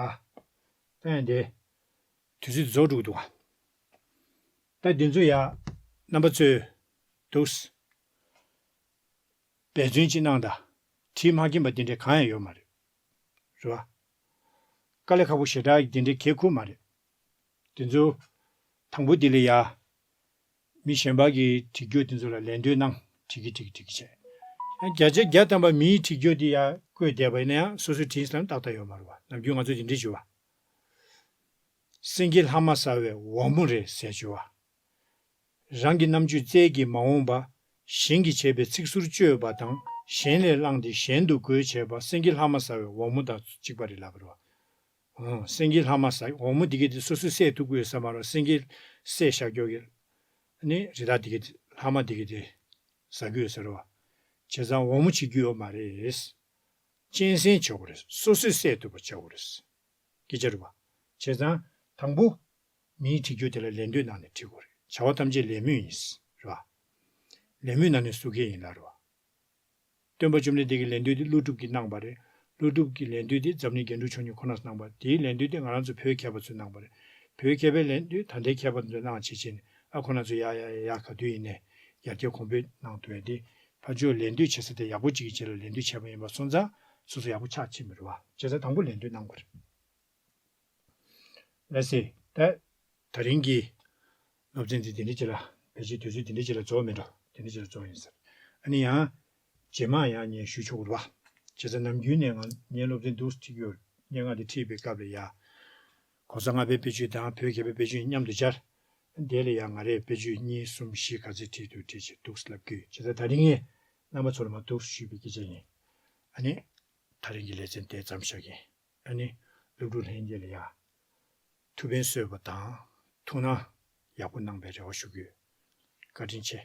ཨ། ད་ཡང་དེ། དུས་ཚོད་རྫོགས་འགྲོ་གི་འདུག་ཨ། ད་འདི་ཚོ་ཡ། རྣམ་པ་ཚོས། འདུག་འབད་བརྩོན་ཅིག་གནང་དང་། བྲིས་མ་མཁྱེན་པ་འདི་འདྲའི་གང་ཡང་ཡོད་མ་རེད། རེད་བ། དཀའ་ལས་ཁག་པོ་ཞེ་དྲག་འདི་འདྲའི་གལ་ཁུར་མ་རེད། དེ་ཚོ། དང་པོ་འདི་ལ་ཡ། མི་གཞན་པ་གིས་བྲིས་རྒྱུ་དེ་ཚོ་ལ་ལན་ལྟོས་གནང་། བྲིས་ཀྱི་བྲིས་ཀྱི་བྲིས་ཀྱི་བྱས། ཡང་བརྒྱ་ཆ་བརྒྱ་ཐམ་པ་མིའི་བྲིས་རྒྱུ་འདི་ཡ་བཀོད་བསྡད་པ་ཡིན་ན་ཡང་སོ་སོས་བྲིས་ལ་ཏག་ཏག་ཡོད་མ་རེད་བ། ནམ་རྒྱུན་ང་ཚོ་དེ་འདྲའི་བརྗོད་བ། སེང་གེ་ལྷ་མ་ཟ་བའི་འོལ་མོ་རེད་ཟེར་བརྗོད་བ། རང་གི་རྣམ་དཔྱོད་རྩལ་གྱིས་མ་འོངས་པ། གཞན་གྱིས་བྱས་པའི་ཚིག་ཟུར་བཅོས་པ་དང་གཞན་ལས་བླངས་ཏེ་གཞན་དུ་འགོད་བྱས་པ་སེང་གེ་ལྷ་མ་ཟ་བའི་འོལ་མོ་དང་གཅིག་པ་རེད་ལབ་པ་རེད་བ། འོང་སེང་གེ་ལྷག་མ་ཟ་འོག་མོ་འདི་གི་དེ་སོ་སོས་བསད་ཐུབ་ཀྱི་ཡོད་ས་མ་རེད། སེང་གེ་བསད་བཞག་རྒྱུ་གི་ནི་རི་དྭགས་འདི་གི་དེ་ལྷག་མ་འདི་གི་དེ་ཟ་གི་ཡོད་ས་རེད་བ། བྱས་ཙང་འོག་མོ་བྱེད་རྒྱུ་ཡོད་མ་རེད། གཅན་གཟན་བྱེད་དགོས་རེད། སོ་སོས་བསད་ཐུབ་པ་བྱེད་དགོས་རེད། སྐད་ཆ་རེད་བ། བྱས་ཙང་དང་པོ། མིའི་འཁྲིད་རྒྱུ་དེ་ལ་ལད་ཟློས་གནང་ནས་འཁྲིད་དགོས་རེད། བྱ་བ་ཐམས་ཅད་ལད་མོས་ཡིན། རེད་བ། ལད་མོས་གནང་ནས་བསུ་མཁན་ཡིན་ལ་རེད་བ། སྟོན་པ་བཅོམ་ལྡན་འདས་ཀྱི་ལད་ཟློས་དེ་ཀླུ་སྒྲུབ་ཀྱིས་གནང་བ་རེད། ཀླུ་སྒྲུབ་ཀྱི་ལད་ཟློས་དེ་འཛམ་གླིང་རྒྱན་དྲུག་མཆོག་གཉིས་ཁོ་ནས་གནང་བ། དེའི་ལད་ཟློས་དེ་ང་རང་ཚོ་བོད་མཁས་པ་ཚོས་གནང་བ་རེད། བོད་མཁས་པའི་ལད་ཟློས་ད་ལྟའི་མཁས་པ་ཚོས་གནང་བྱེད་ཆེད་ནས་ཨ་ཁོ་ན་ཚོ་ཡ་ཡ་ཡ་ཡ་ག་དུས་ཡིན་ནས་ཡར་རྒྱས་གོང་འཕེལ་གནང་ཐུབ་ཡ་དེ་ཕར་ཕྱོགས་ལད་ཟློས་བྱེད་ས་དེ་ཡག་པོ་ཅིག་གི་རྗེས་ལ་ལད་ཟློས་བྱས་པ་ཡིན་པ་སོང་ཙང་སོ་སོ་ཡག་པོ་ཆགས་ཕྱིན་པ་རེད་བ། བྱས་ཙང་དང་པོ་ལད་ཟློས་གནང་དགོས་རེད། ལགས་སེ། ད་ད་རིང་གི་སློབ་ཚན་འདི་དེ་འདྲ་ཅིག་ལ་ཕལ་ཆེར་དུས་ཚོད་དེ་འདྲ་ཅིག་ལ་རྫོགས་མེད་འགྲོ། དེ་འདྲ་ཅིག་ལ་རྫོགས་ཡིན་ཟེར། ཨ་ནི་ཡང་རྗེས་མ་ཡང་ངས་ཞུ་ཆོག་གི་རེད་བ། བྱས་ཙང་ནམ་རྒྱུན་ནས་ང་ངའི་སློབ་ཚན་འདུག་སེ་ཁྲིད་ཀྱི་ཡོད། སྙན་ངག་འདི་ཁྲིད་པའི་སྐབས་ལ་ཡ། ༸གོང་ས་ལྔ་པའི་དཔེ་བརྗོད་དང་བོད་རྒྱལ་པོའི་དཔེ་བརྗོད་མཉམ་དུ་སྦྱར། དེ་ལ་ཡང་ང་རས་དཔེ་བརྗོད་གཉིས་གསུམ་བཞི་ག་ཚོད་ཁྲིད་འདུག་ཁྲིད་བྱས་འདུག་སེ་ལབ་ཀྱི་ཡོད། བྱས་ཙང་ད་རིང་ངས་རྣམ་པ་ཚོ་ལ་མར་འདུག་སེ་ཞུས་པའི་སྐད་ཆ་ཡིན། ཨ་ནི། ད་རིང་གི་ལེ་ཚན་དེ་ཙམ་བཞག་གི་ཡིན། ཨ་ནི། སློབ་ཕྲུག་ལྷན་རྒྱས་ལ་ཡ། ཐུགས་ཕན་གསོས་པ་དང་། ཐུགས་སྣང་ཡག་པོ་གནང་བའི་རེ་བ་ཞུ་གི་ཡོད། བཀའ་དྲིན་ཆེ།